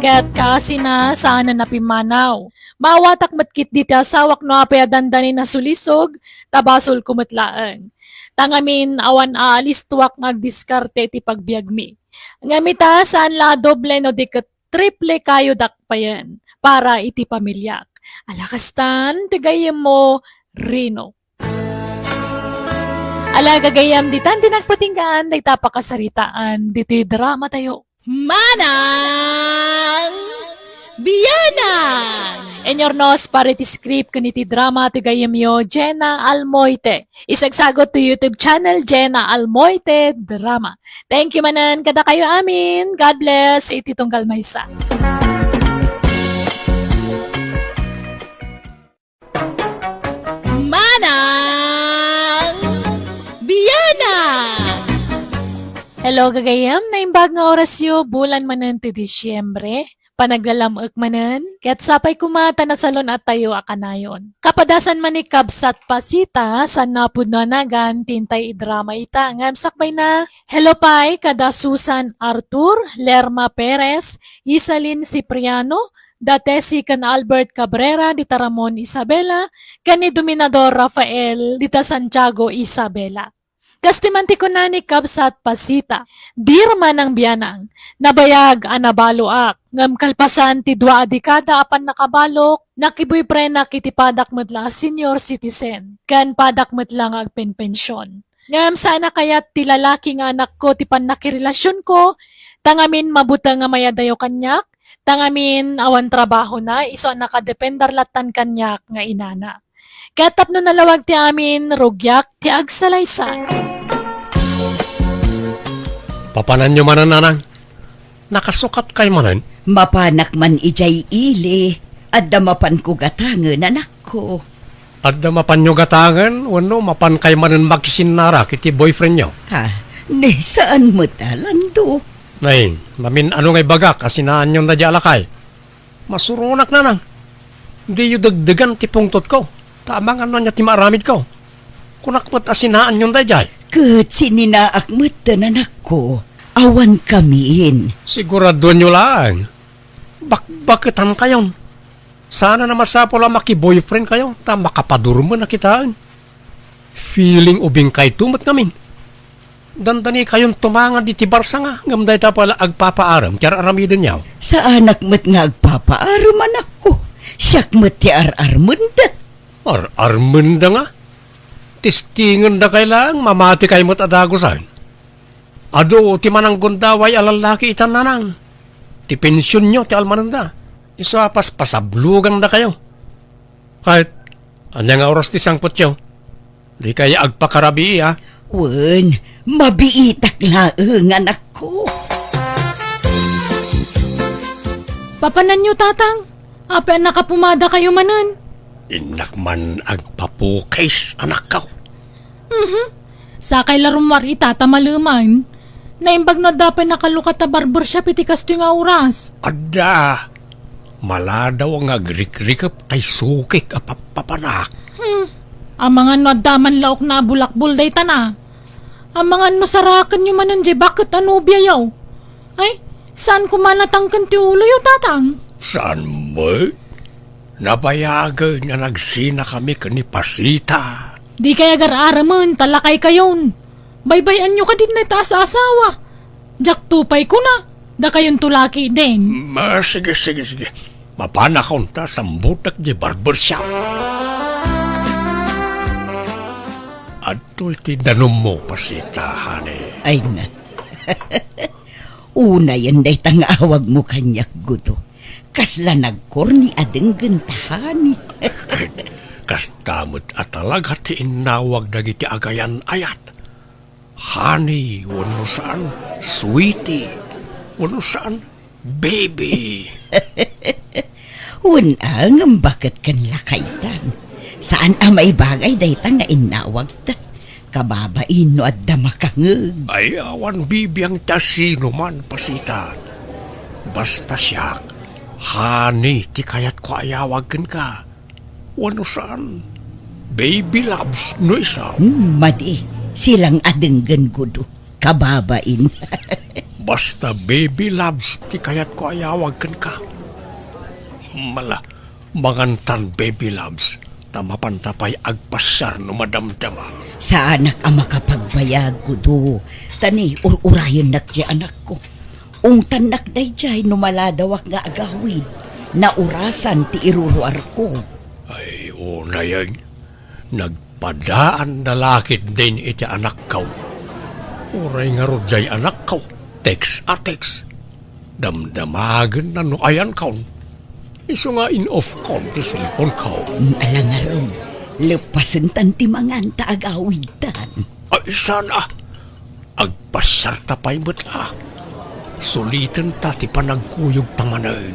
Ket kaasina, saanen a pimmanaw. Maawatak met ketdi ti asawak no apay a dandanin a sulisog, ta basolko met laeng. Ta ngamin, awan a alistoak nga agdiskarte iti pagbiagmi. Ngem ita, saan la a doble no di ket triple kayo dakpayen para iti pamiliak. Ala kastan, ti gayyemmo, Rino. Ala, gagayyem, ditan ti nagpatinggaan dayta pakasaritaan ditoy drama tayo. Manang Bianang! Inurnos para iti script ken iti drama ti gayyemyo, Jenna Almoite. Isagsagot to YouTube channel, Jenna Almoite Drama. Thank you manen kadakayo amin. God bless iti tunggal maysa. Manang Bianang! Hello, gagayyem. Naimbag nga orasyo, bulan manen ti Disyembre. Panaglalam-ek manen, ket sapay koma ta nasalun-attayo a kanayon. Kapadasan man ni Kabsat Pasita, saan a pudno a nagan ti intay idrama ita, ngem sakbayna, hello pay kada Susan Artur, Lerma Perez, Isalin Cipriano, da Tessie ken Albert Cabrera dita Ramon Isabela, ken ni Dominador Rafael dita Santiago Isabela. Kas ti man ti kuna ni Kabsat Pasita, "Dear Manang Bianang, nabayag a nabaloak, ngem kalpasan ti dua a dekada a pannakabalok, nakiboyfriendak iti padak met la a senior citizen, ken padak met la nga agpenpension. Ngem saan a kayat ti lalaki nga anakko ti pannakirelasionko, ta ngamin mabuteng a mayadayo kaniak, ta ngamin awan trabahona, isu a nakadepender lattan kaniak nga inana." Ket tapno nalawag ti amin, rugiak ti agsalaysay. Papananyo manen, nanang? Nakasukatkay manen? Mapanak man idiay ili. Adda mapanko gatangen, anakko. Adda mapanyo gatangen, wenno mapankay manen makisinnara iti boyfriendyo? Ha? Ne, saan met a, Lando. Nay, mamin-ano nga ibagak a sinaanyon daydiay a lakay? Masuronak, nanang. Diyo degdegan ti pungtotko, ta amangan no ania ti maaramidko. Kunak met a sinaanyon daydiay. Ket sininaak metten, anakko. Awan kamin. Siguradoenyo laeng. Bakbaketankayon. Saan a masapul a makiboyfriendkayo, ta makapadurmen a kitaen. Feeling ubingkayto met ngamin. Dandanikayonto mangan diti barsanga, ngem dayta pay la agpapaarem ti ar-aramidenyo. Saanak met nga agpapaarem, anakko. Siak met ti ar-armenda. Ar-armenda nga? Testingenda kay laeng, mamatikay met a dagusen. Adu ti mananggundaway a lallaki ita, nanang. Ti pensionyo ti almanenda. Isu a paspasablugandakayo. Ket, ania nga oras ti sangpetyo? Dikay agpakarabii, a? Wen, mabiitak laeng, anakko. Papananyo, tatang? Apay a nakapumadakayo manen? Innak man agpapukis, anakko. Mhm. Sakay la rummuar ita ta maleman. Naimbag no adda pay nakalukat a barbershop iti kastoy nga oras. Adda. Maladaw nga agrikrikep tay sukik a pappapanak. Hmm. Amangan no adda man laokna a bulakbol daytana. Amangan no sarakenyo manen diay baket a nobiayo. Ay, saan koma natangken ti uloyo, tatang? Saan met? Nabayagen a nagsinakami ken ni Pasita. Dikay agar-aramen ta lakaykayon. Baybay-anyo kadi dayta a saasawa. Diakto pay kuna, dakayonto la ketdin. Ma, sige, sige, sige. Mapanakon ta sambutek diay barbershop. Adtoy ti danummo, Pasita, honey. Ay, na. Unayen dayta nga awagmo kaniak, Gudo. Kasla nagkorni a denggen ta, honey. Kasta met a talaga ti innawag dagiti agayan-ayat. Honey, wenno saan, sweetie, wenno saan, baby. Wen a, ngem baket ken lakaytan. Saan a maibagay dayta nga innawagta. Kababain no adda makangeg. Ay, awan bibiang ti asinoman, Pasita. Basta siak, honey ti kayatko a iyawag kenka. Wenno saan, baby loves no isu. Hmm, madi, silang a denggen, Gudo. Kababain. Basta baby loves ti kayatko a iyawag kenka. Mala, mangantan baby loves, ta mapanta pay agpasiar no madamdama. Saanak a makapagbayag, Gudo. Ta ni, ur-urayennak ti anakko. Ungtannak daydiay no maladawak nga agawid. Naurasan ti iruruarko. Ay, unay, nagpadaan da la ketdin iti anakko. Uray ngarud diay anakko, text a text. Damdamagenna no ayankon. Isu nga in-off kon ti cellphone ko. Mm, ala ngarud, leppasentan ti mangan ta agawidtan. Ay, saan a. Agpasiarta pay met a. Sulitenta ti panagkuyogta manen.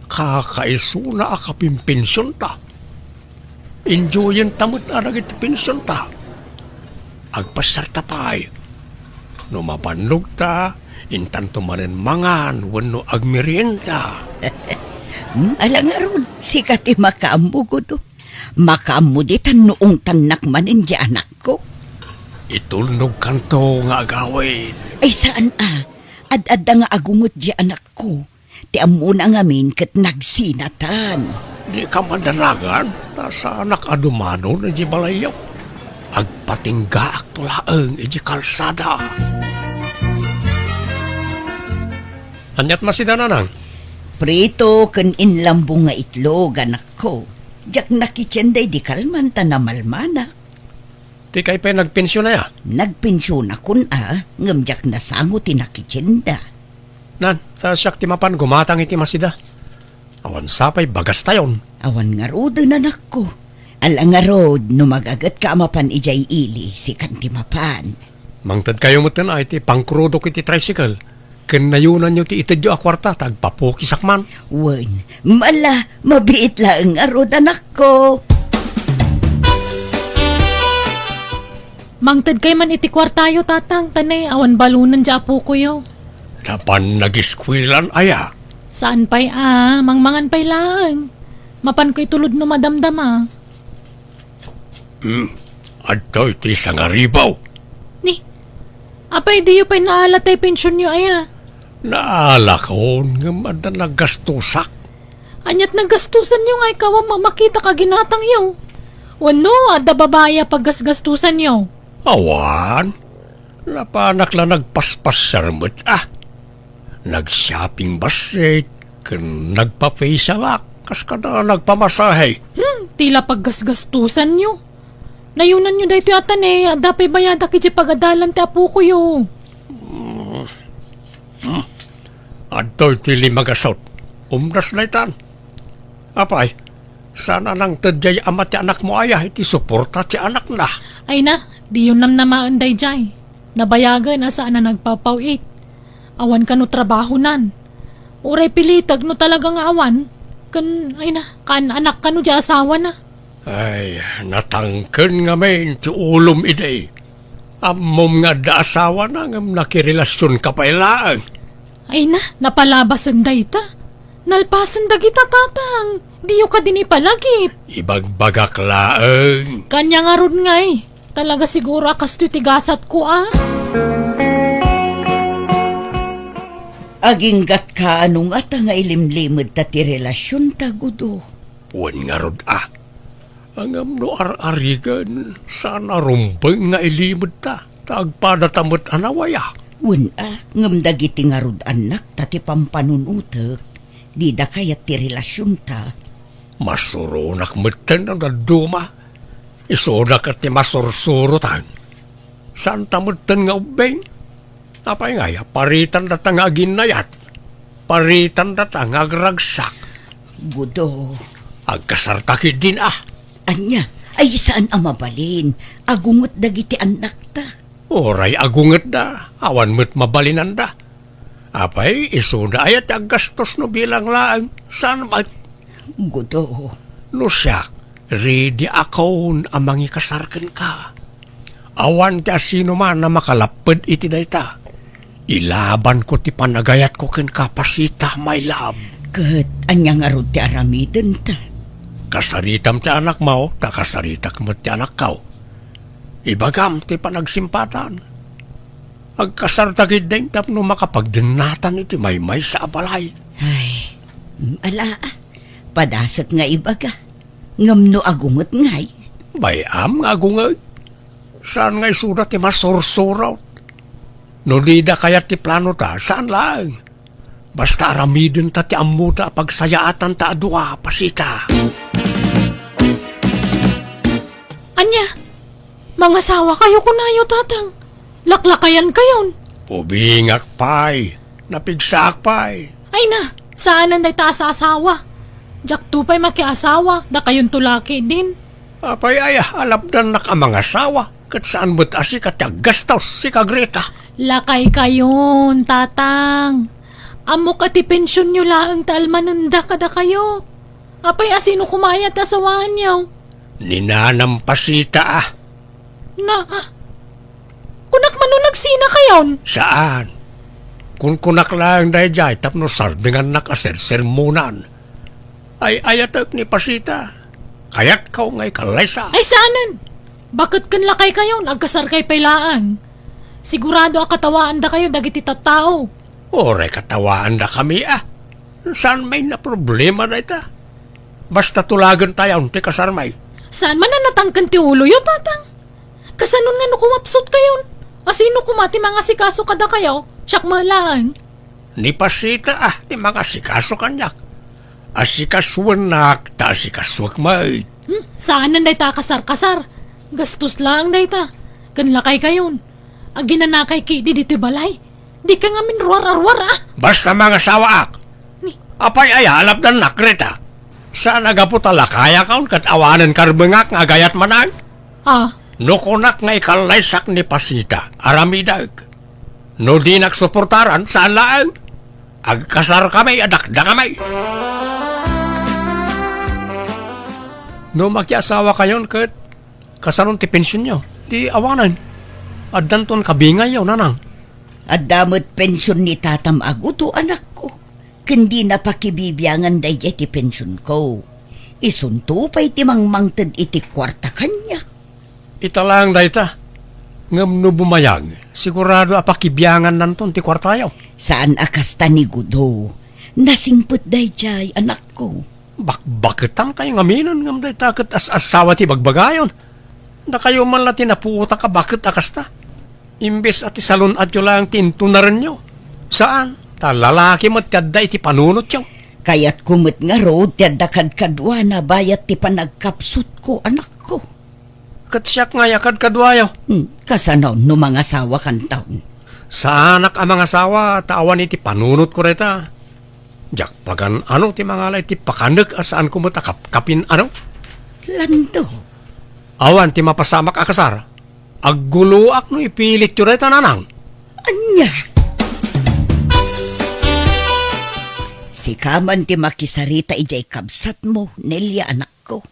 Kakaisuna a kapinpensionta. Enjoyenta met a dagiti pensionta. Agpasiarta pay. No mabannogta, intanto manen mangan wenno agmerienda. Hmm, ala ngarud, sika ti makaammo, Gudo. Makaammo ditan no ungtannak manen diay anakko. Itulnogkanto nga agawid. Ay, saan a. Ad-adda nga agunget diay anakko. Ti ammona ngamin ket nagsinatan. Dika madanagan, ta saanak a dumanon idiay balayyo. Agpatinggaakto laeng idiay kalsada. Aniat masida, nanang? Prito ken inlambong nga itlog, anakko. Diak nakitien daydi kalman ta namalmanak. Ti kay pay nagpensiona ya? Nagpensionakon a, ngem diak nasango ti nakitienda. Nan, ta siak ti mapan gumatang iti masida. Awan sapay bagastayon. Awan ngaruden, anakko. Ala ngarud, no magagetka a mapan idiay ili, sikan ti mapan. Mangtedkayo metten a iti pangkrudok iti tricycle. Ken nayonanyo ti itedyo a kuarta ta agpapukisak man. Wen, mala, mabiit laeng ngarud, anakko. Mangtedkay man iti kuartayo, tatang, ta ne, awan balonen diay apokoyo. Napan nagiskuelan aya? Saan pay a, mangmangan pay laeng. Mapanko itulod no madamdama. Hmm, adtoy ti sangaribu. Ni, apay diyo pay naala tay pensionyo aya? Naalakon, ngem adda naggastosak. Aniat naggastosanyo nga ikaw a makita ka ginatangyo? Wenno, adda babai a paggasgastosanyo? Awan, napanak la nagpaspasiar met a. Nag-shopping bassit, ken nagpa-facialak, kas kada nagpamasahe. Hmm, ti la paggasgastosanyo. Nayonanyo daytoy a ta ne, adda pay bayadak idiay pagadalan ti apokoyo. Hmm. Hmm. Adtoy ti limagasut. Umdas daytan. Apay, saan a nangted diay ama ti anakmo aya iti suporta ti anakna? Ay na, diyo namnamaen daydiay. Nabayagen a saan a nagpapaw-it. Awan kano trabahonan. Uray pilitek no talaga nga awan. Ken, ay na, kaan-anak kano diay asawana. Ay, natangken ngamin ti ulom idi. Ammom nga adda asawana ngem nakirelasionka pay laeng. Ay na, napalabasen dayta. Nalpasen dagita, tatang. Diyo kadin ipalagip. Ibagbagak laeng. Kanya ngarud ngay. Talaga siguro a kastoy ti gasatko a. Aginggatka no ngata nga ilimlimedta ti relasionta, Gudo? Wen ngarud a. Ngem no ar-arigen, saan a rumbeng nga ilimedta, ta agpadata met a nawaya. Wen a, ngem dagiti ngarud-annakta ti pampanunotek, dida kayat ti relasionta. Masuronak metten no dadduma. Isuda ket ti masursurotan. Saanta metten nga ubbing. Apay ngay a paritandata nga aginnayat? Paritandata nga agragsak. Gudo. Agkasarta ketdin a. Ania? Ay, saan a mabalin? Agunget dagiti annakta. Uray agungetda, awan met mabalinanda. Apay, isuda aya ti aggastos no bilang laeng? Saan met? Gudo. No siak, ready akon a mangikasar kenka. Awan ti asinoman a makalapped iti dayta. Ilabanko ti panagayatko kenka, Pasita, my love. Ket ania ngarud ti aramidenta? Kasaritam ti anakmo, ta kasaritak met ti anakko. Ibagam ti panagsimpatan. Agkasarta ketdin tapno makapagdennatan iti maymaysa a balay. Ay, ala, padasek nga ibaga. Ngem no agunget ngay? Bay-am nga agunget. Saan nga isuda ti masursurot? No dida kayat ti planota, saan laeng. Basta aramidenta ti ammota a pagsayaatanta a dua, Pasita. Ania? Mangasawakayo kunayo, Tatang? Laklakayankayon? Ubingak pay. Napigsaak pay. Ay na, saanen dayta a saasawa. Diakto pay makiasawa, dakayonto la ketdin. Apay aya, alapdannak a mangasawa, ket saan met a sika ti aggastos, sika Greta. Lakaykayon, Tatang. Ammok a ti pensionyo laeng ti almanenda kadakayo. Apay a sino koma aya ti asawaanyo? Ni Nanang Pasita a. Na, ah, kunak man no nagsinakayon? Saan. Kunkunak laeng daydiay tapno sardengannak a sersermonan. Ay-ayatek ni Pasita. Kayatko nga ikallaysa. Ay, saanen. Baket ken lakaykayon, agkasarkay pay laeng. Sigurado a katawaandakayo dagiti tattao. Uray katawaandakami a. Saan met a problema dayta. Basta tulagentayon ti kasarmi. Saan man a natangken ti uloyo, Tatang? Kasanon nga no kumapsutkayon? A sino koma ti mangasikaso kadakayo? Siak met laeng. Ni Pasita a ti mangasikaso kaniak. Asikasoennak ta asikasoek met. Hmm, saanen dayta a kasarkasar. Gastos laeng dayta. Ken lakaykayon. Aginanakay ketdi ditoy balay. Dika ngamin ruar-aruar a. Basta mangasawaak. Ni? Apay aya, alapdannak, Greta. Saan a gapu ta lakayakon ket awanen karbengak nga agayat manen? Ah. No kunak nga ikallaysak ni Pasita, aramidek. No dinak suportaran, saan laeng. Agkasarkami a dakdakami. No makiasawakayon ket kasanon ti pensionyo? Ti awanen. Addanton kabingayyo, Nanang. Adda met pension ni tatam a gudo, anakko. Ken dina pakibibiangan daydiay ti pensionko. Isunto pay ti mangmangted iti kuarta kaniak. Ita laeng dayta. Ngem no bumayag, sigurado a pakibiangannanton ti kuartayo. Saan a kasta ni Gudo. Nasingpet daydiay, anakko. Bakbaketankayo ngaminen ngem dayta ket as-asawa ti bagbagayon. Dakayo man la ti napuotak a baket a kasta. Imbes a ti salun-atyo laeng ti intunarenyo. Saan, ta lalaki met ti adda iti panunotyo. Kayatko met ngarud ti adda kadkaduana bayat ti panagkapsutko, anakko. Ket siak ngay a kadkaduayo. Hmm, kasano no mangasawakanton? Saanak a mangasawa ta awan iti panunotko dayta. Diak pagan-ano ti mangala iti pakanek a saanko met a kapkapin-ano? Lando. Awan ti mapasamak a kasar. Agguloak no ipilityo dayta, Nanang. Ania? Sika man ti makisarita idiay kabsatmo, Nelia, anakko.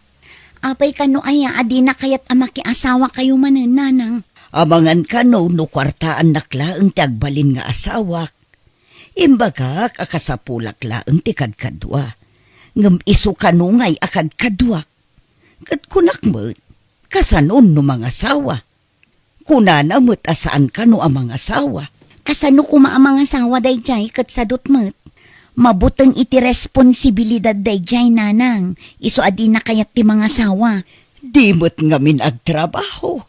Apay kano aya a dina kayat a makiasawakayo manen, Nanang? Amangan kano no kuartaannak laeng ti agbalin nga asawak, imbagak a kasapulak laeng ti kadkadua. Ngem isu kano ngay a kadkaduak. Ket kunak met, kasanon no mangasawa? Kunana met a saan kano a mangasawa. Kasano koma a mangasawa daydiay ket sadut met? Mabuteng iti responsibilidad daydiay, Nanang, isu a dina kayat ti mangasawa. Di met ngamin agtrabaho.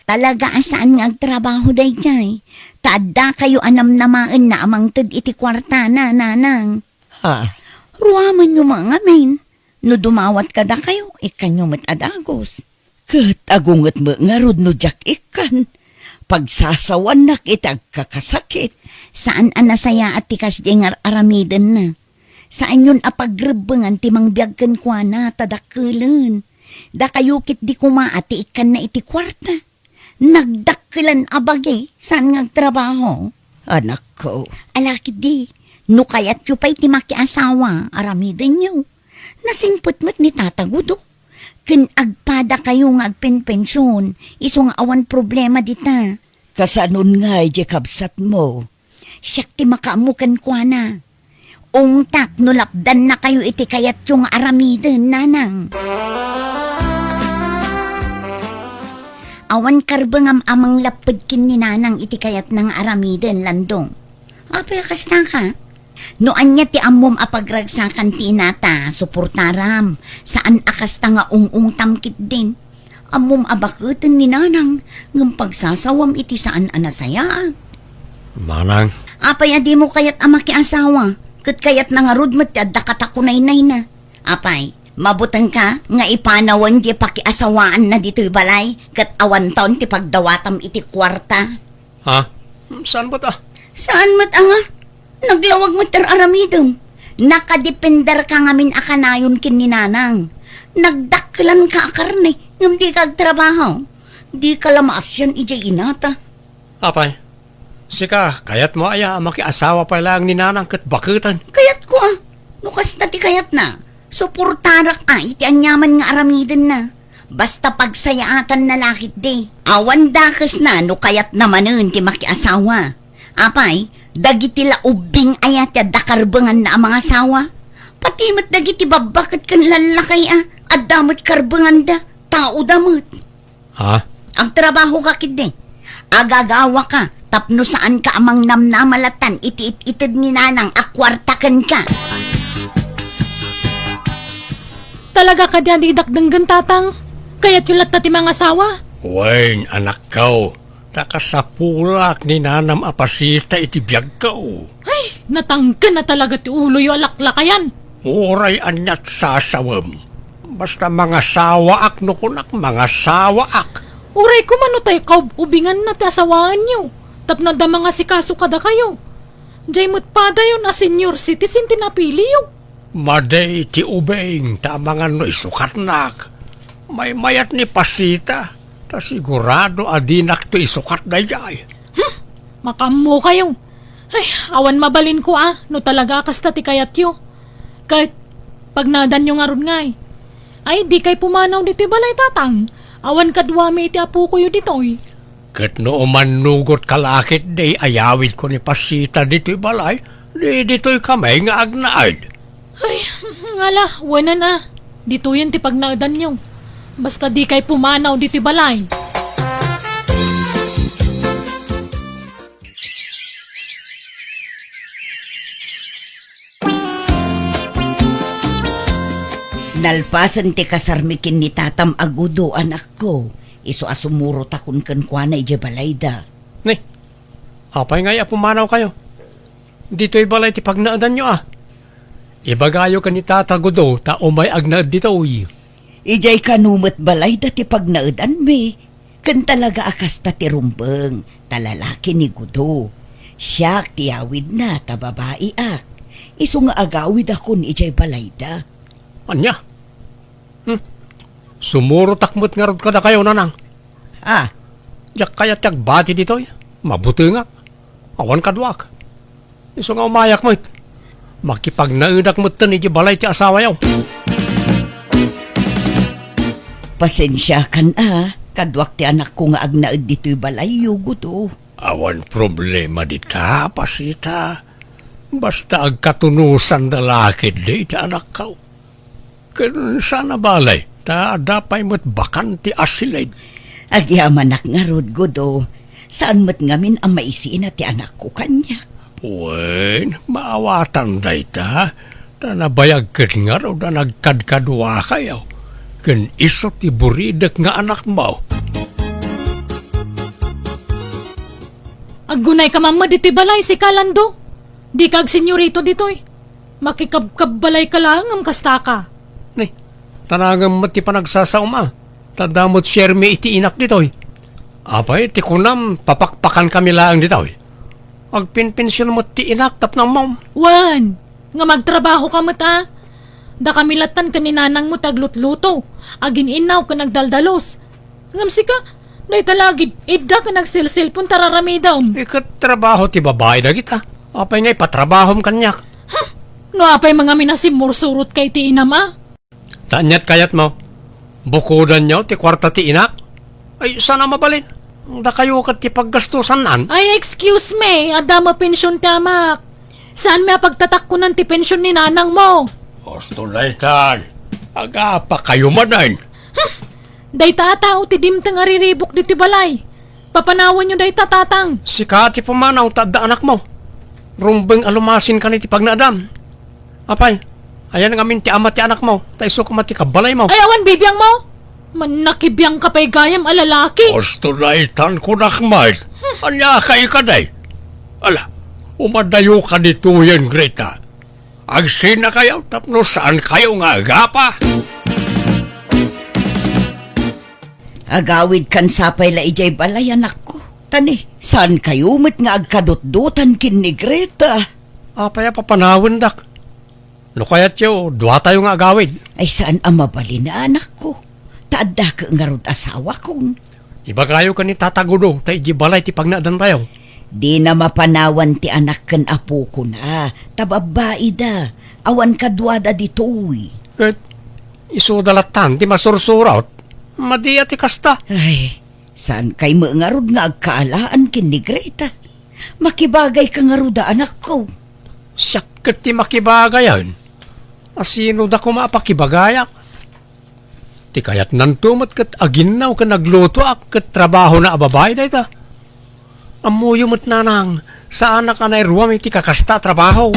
Talaga a saan nga agtrabaho daydiay? Ta addakayo a namnamaenna a mangted iti kuartana, Nanang. Ha? Ruamenyo met ngamin. No dumawat kadakayo, ikkanyo met a dagus. Ket agunget met ngarud no diak ikkan. Pagsasawannak iti agkakasakit. Saan a nasayaat ti kasdiay nga ar-aramidenna. Saanyon a pagrebbengan ti mangbiag kenkuana ta dakkelen. Dakayo ketdi koma a ti ikkanna iti kuarta. Nagdakkelan a bagi, saan nga agtrabaho? Anakko. Ala ketdi, no kayatyo pay ti makiasawa, aramidenyo. Nasingpet met ni Tata Gudo. Ken agpadakayo nga agpenpension, isu nga awan problema dita. Kasanon ngay diay kabsatmo? Siak ti makaammo kenkuana. Ungtak no lapdannakayo iti kayatyo nga aramiden, nanang. Awan karbengam a manglapped ken ni nanang iti kayatna nga aramiden, Landong. Apay a kasta ka? No ania ti ammom a pagragsakan ti inata, suportaram. Saan a kasta nga ung-ungtam ketdin. Ammom a baketen ni nanang, ngem pagsasawam iti saan a nasayaat. Manang. Apay a dimo kayat a makiasawa? Ket kayatna ngarud met ti adda katakunaynayna. Apay, mabutengka nga ipanawen ti pakiasawaanna ditoy balay, ket awanton ti pagdawatam iti kuarta? Ha? Saan met a? Saan met a nga? Naglawag met ti ar-aramidem. Nakadependerka ngamin a kanayon ken ni nanang. Nagdakkelanka a karne, ngem dika agtrabaho. Dika la maasian idiay inata. Apay, sika, kayatmo aya a makiasawa pay laeng ni nanang ket baketen? Kayatko a. No kasta ti kayatna, suportarak a iti aniaman nga aramidenna. Basta pagsayaatanna la ketdi. Awan dakesna no kayatna manen ti makiasawa. Apay, dagiti la ubbing aya ti adda karbenganna a mangasawa? Pati met dagiti babba ket ken lallaki a adda met karbenganda, taoda met. Ha? Agtrabahoka ketdi. Agagawaka tapno saanka a mangnamnama latan iti it-ited ni nanang a kuarta kenka. Talaga kadi a didak denggen, Tatang? Kayatyo latta ti mangasawa? Wen, anakko, ta kasapulak ni nanam a pasita iti biagko. Ay, natangken na talaga ti uloyo a laklakayan. Uray aniat sasawem. Basta mangasawaak no kunak, mangasawaak. Uray koma no tay kaub-ubinganna ti asawaenyo, tapno adda mangasikaso kadakayo. Diay met padayon a senior citizen ti napiliyo. Madi ti ubing ta amangan no isukatnak. Maymayat ni Pasita, ta sigurado a dinakto isukat daydiay. Hmm, makaammokayo. Ay, awan mabalinko a, no talaga a kasta ti kayatyo. Ket, pagnaedanyo ngarud ngay. Ay, dikay pumanaw ditoy balay, Tatang. Awan kaduami iti apokoyo ditoy. Ket no umannugotka la ketdi, ayawidko ni Pasita ditoy balay, di ditoykami nga agnaed. Ay, ngala, wenen a. Ditoyen ti pagnaedanyo. Basta dikay pumanaw ditoy balay. Nalpasen ti kasarmi ken ni tatam a Gudo, anakko, isu a sumurotakon kenkuana idiay balayda. Ni, apay ngay a pumanawkayo? Ditoy balay ti pagnaedanyo a. Ibagayo ken ni tata Gudo ta umay agnaed ditoy. Idiay kano met balayda ti pagnaedanmi. Ken talaga a kasta ti rumbeng, ta lalaki ni Gudo. Siak ti awidna ta babaiak. Isu nga agawidakon idiay balayda. Ania? Hmm. Sumurotak met ngarud kadakayo, nanang. Ah. Diak kayat ti agbati ditoy. Mabutengak. Awan kaduak. Isu nga umayak met. Makipagnaedak metten iti balay ti asawayo. Pasensiakan a, kaduak ti anakko nga agnaed ditoy balayyo, Gudo. Awan problema dita, Pasita. Basta agkatunosan da la ketdi ti anakko. Ken saan a balay, ta adda pay met bakante a silid. Agyamanak ngarud, Gudo. Saan met ngamin a maisina ti anakko kaniak. Wen, maawatan dayta, ta nabayag ket ngarud a nagkadkaduakayo, ken isu ti buridek nga anakmo. Aggunayka man met iti balay, sika, Lando. Dika agsenyorito ditoy. Makikabkabbalayka laeng ngem kastaka. Ni, tanangem met ti panagsasaom a, ta adda met shermi iti inak ditoy. Apay ti kunam, papakpakankami laeng ditoy? Agpenpension met ti inak tapno ammom. Wen, nga magtrabahoka met a. Dakami lattan ken ni nanangmo ti aglutluto, agin-innaw ken agdaldalus. Ngem sika, dayta la agid-idda ken agselselpon ti ar-aramidem. Iket trabaho ti babai dagita. Apay nga ipatrabahom kaniak? Huh! No apay mangamin a simmursurotka iti inam a? Ta aniat kayatmo? Bukodanyo ti kuarta ti inak? Ay, saan a mabalin. Dakayo ket ti paggastusannan. Ay, excuse me. Adda met pension ti amak. Saanmi a pagtatakkunan ti pension ni nanangmo. Husto daytan. Agapakayo manen. Dayta a tao ti dimteng a riribuk ditoy balay. Papanawanyo dayta, tatang. Sika ti pumanaw ta adda anakmo. Rumbeng a lumasin kan iti pagnaedam. Apay, ayan ngamin ti ama ti anakmo, ta isu koma ti kabalaymo. Ay, awan bibiangmo? Mannakibiangka pay gayam a lalaki. Husto daytan kunak met. Ania kay kadi? Ala, umadayoka ditoyen, Greta. Agsinakayo tapno saankayo nga agapa. Agawidkan sapay la idiay balay, anakko. Ta ni, saankayo met nga agkadutdotan ken ni Greta? Apay a papanawendak? No kayatyo, duatayo nga agawid. Ay, saan a mabalin, anakko. Ta adda ket ngarud asawakon. Ibagayo ken ni Tata Gudo ta idiay balay ti pagnaedantayo. Dina mapanawan ti anak ken apokona, ta babbaida. Awan kaduada ditoy. Ket isuda lattan ti masursurot. Madi a ti kasta. Ay, saankay met ngarud nga agkaalaan ken ni Greta? Makibagayka ngarud a, anakko. Siak ket ti makibagayan. A sino da koma a pakibagayak? Ti kayatnanto met ket aginnaw ken aglutoak ket trabahona a babai dayta. Ammoyo met, nanang, saanak a nairuam iti kakasta a trabaho.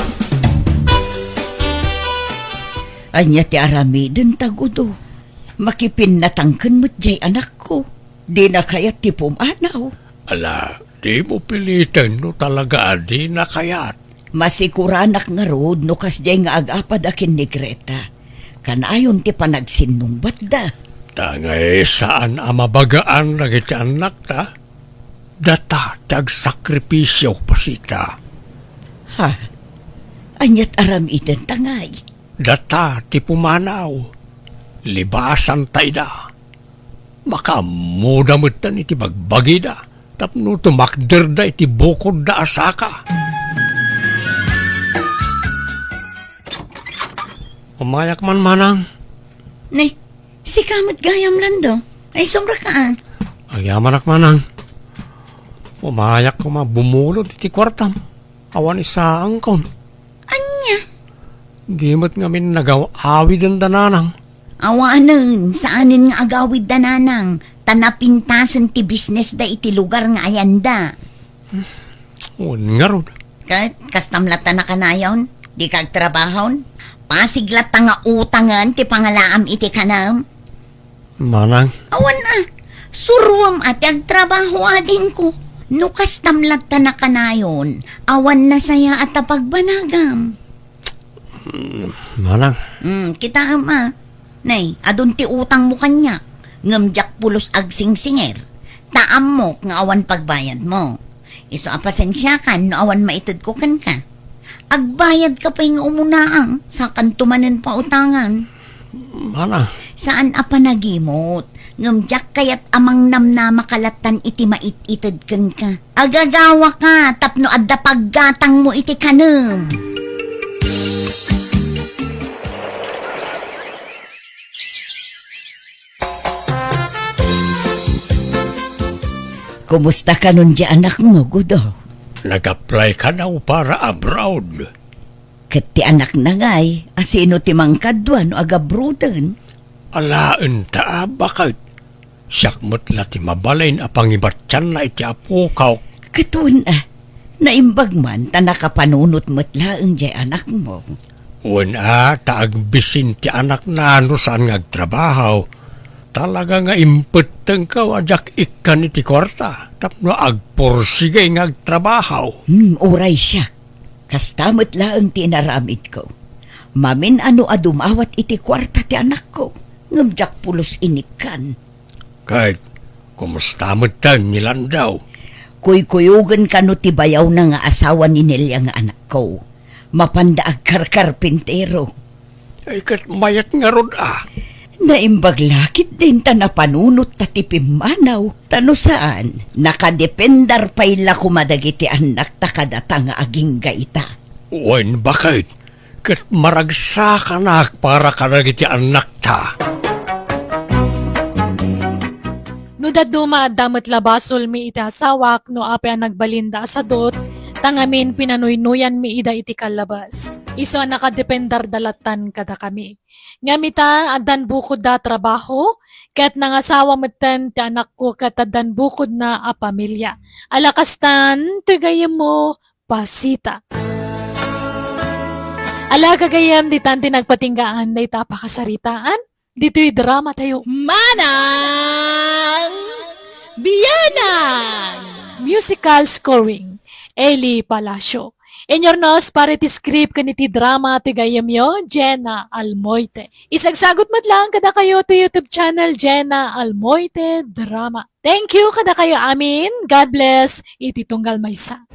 Ania ti aramiden, Tagudo? Makipinnatangken met jay anakko. Dina kayat ti pumanaw. Ala, dimo piliten no talaga a dina kayat. Masikuranak ngarud no kasdiay nga agapada ken ni Greta. Kanayon ti panagsinnungbatda. Ta ngay saan a mabagaan dagiti annakta, data ti agsakripisio, Pasita. Ha? Aniat aramidenta ngay? Data ti pumanaw. Libasanta ida. Makaammoda metten iti bagbagida tapno tumakderda iti bukodda a saka. Umayak man, manang. Ne, sika met gayam, Lando. Ay, sumraka, ah. Agyamanak, manang. Umayak koma bumulod iti kuartam. Awan isaangkon. Ania? Di met ngamin nagaw-awiden da nanang. Awanen, saanen nga agawid da nanang, ta napintasen ti business da iti lugar nga ayanda. Wen ngarud. Ket, kastam latta nakanayon? Dika agtrabahon? Pasig latta nga utangen ti pangalaam iti kanam? Manang. Awan a. Suruam a ti agtrabaho, adingko. No kastam latta nakanayon, awan nasaya a ta pagbanagam. Mm, manang. Mm, kitaem a. Nay, adun ti utangmo kaniak. Ngem diak pulos agsingsinger. Ta ammok nga awan pagbayadmo. Isu a pasensiakan no awan maitedko kenka. Agbayadka pay nga umunaang, sakanto manen pautangan. Mana? Saan a panagimot, ngem diak kayat a mangnamnamaka lattan iti mait-ited kenka. Agagawaka tapno adda paggatangmo iti kanem. Kumusta kanon di anakmo, Gudo? Nag-apply kano para abroad. Ket ti anakna ngay, a sino ti mangkadua no agabruden? Alaen ta, a, baket. Siak met la ti mabalin a pangibatianna iti apokak. Ket wen a, naimbag man ta nakapanunot met laeng diay anakmo. Wen a, ta agbisin ti anakna no saan nga agtrabaho. Talaga nga impettengko a diak ikkan iti kuarta tapno agpursigi nga agtrabaho. Hmm, uray siak. Kasta met laeng ti inaramidko. Mamin-ano a dumawat iti kuarta ti anakko, ngem diak pulos inikkan. Ket kumusta metten ni Landaw? Kuykuyogen kano ti bayawna nga asawa ni Nelia nga anakko. Mapanda agkarkarpintero. Ay, ket mayat ngarud a. Naimbag la ketdin ta napanunot ta ti pimmanaw. Ta no saan, nakadependar pay la koma dagiti annakta kadata nga agingga ita. Wen, baket, ket maragsakanak para kadagiti annakta. Dadduma, adda met la basolmi iti asawak no apay a nagbalinda a sadut, ta ngamin pinanuynoyanmi ida iti kallabas. Isu a nakadepender da lattan kadakami. Ngem ita, addan bukodda a trabaho, ket nangasawa metten ti anakko ket addan bukodna a pamilia. Ala kastan, toy gayyemmo, Pasita. Ala gagayyem, ditan ti nagpatinggaan dayta a pakasaritaan ditoy dramatayo. Manang Bianang! Musical scoring, Eli Palacio. Inurnos para iti script ken iti drama ti gayyemyo, Jenna Almoite. Isagsagut met laeng kadakayo ti YouTube channel, Jenna Almoite Drama. Thank you kadakayo amin. God bless iti tunggal maysa.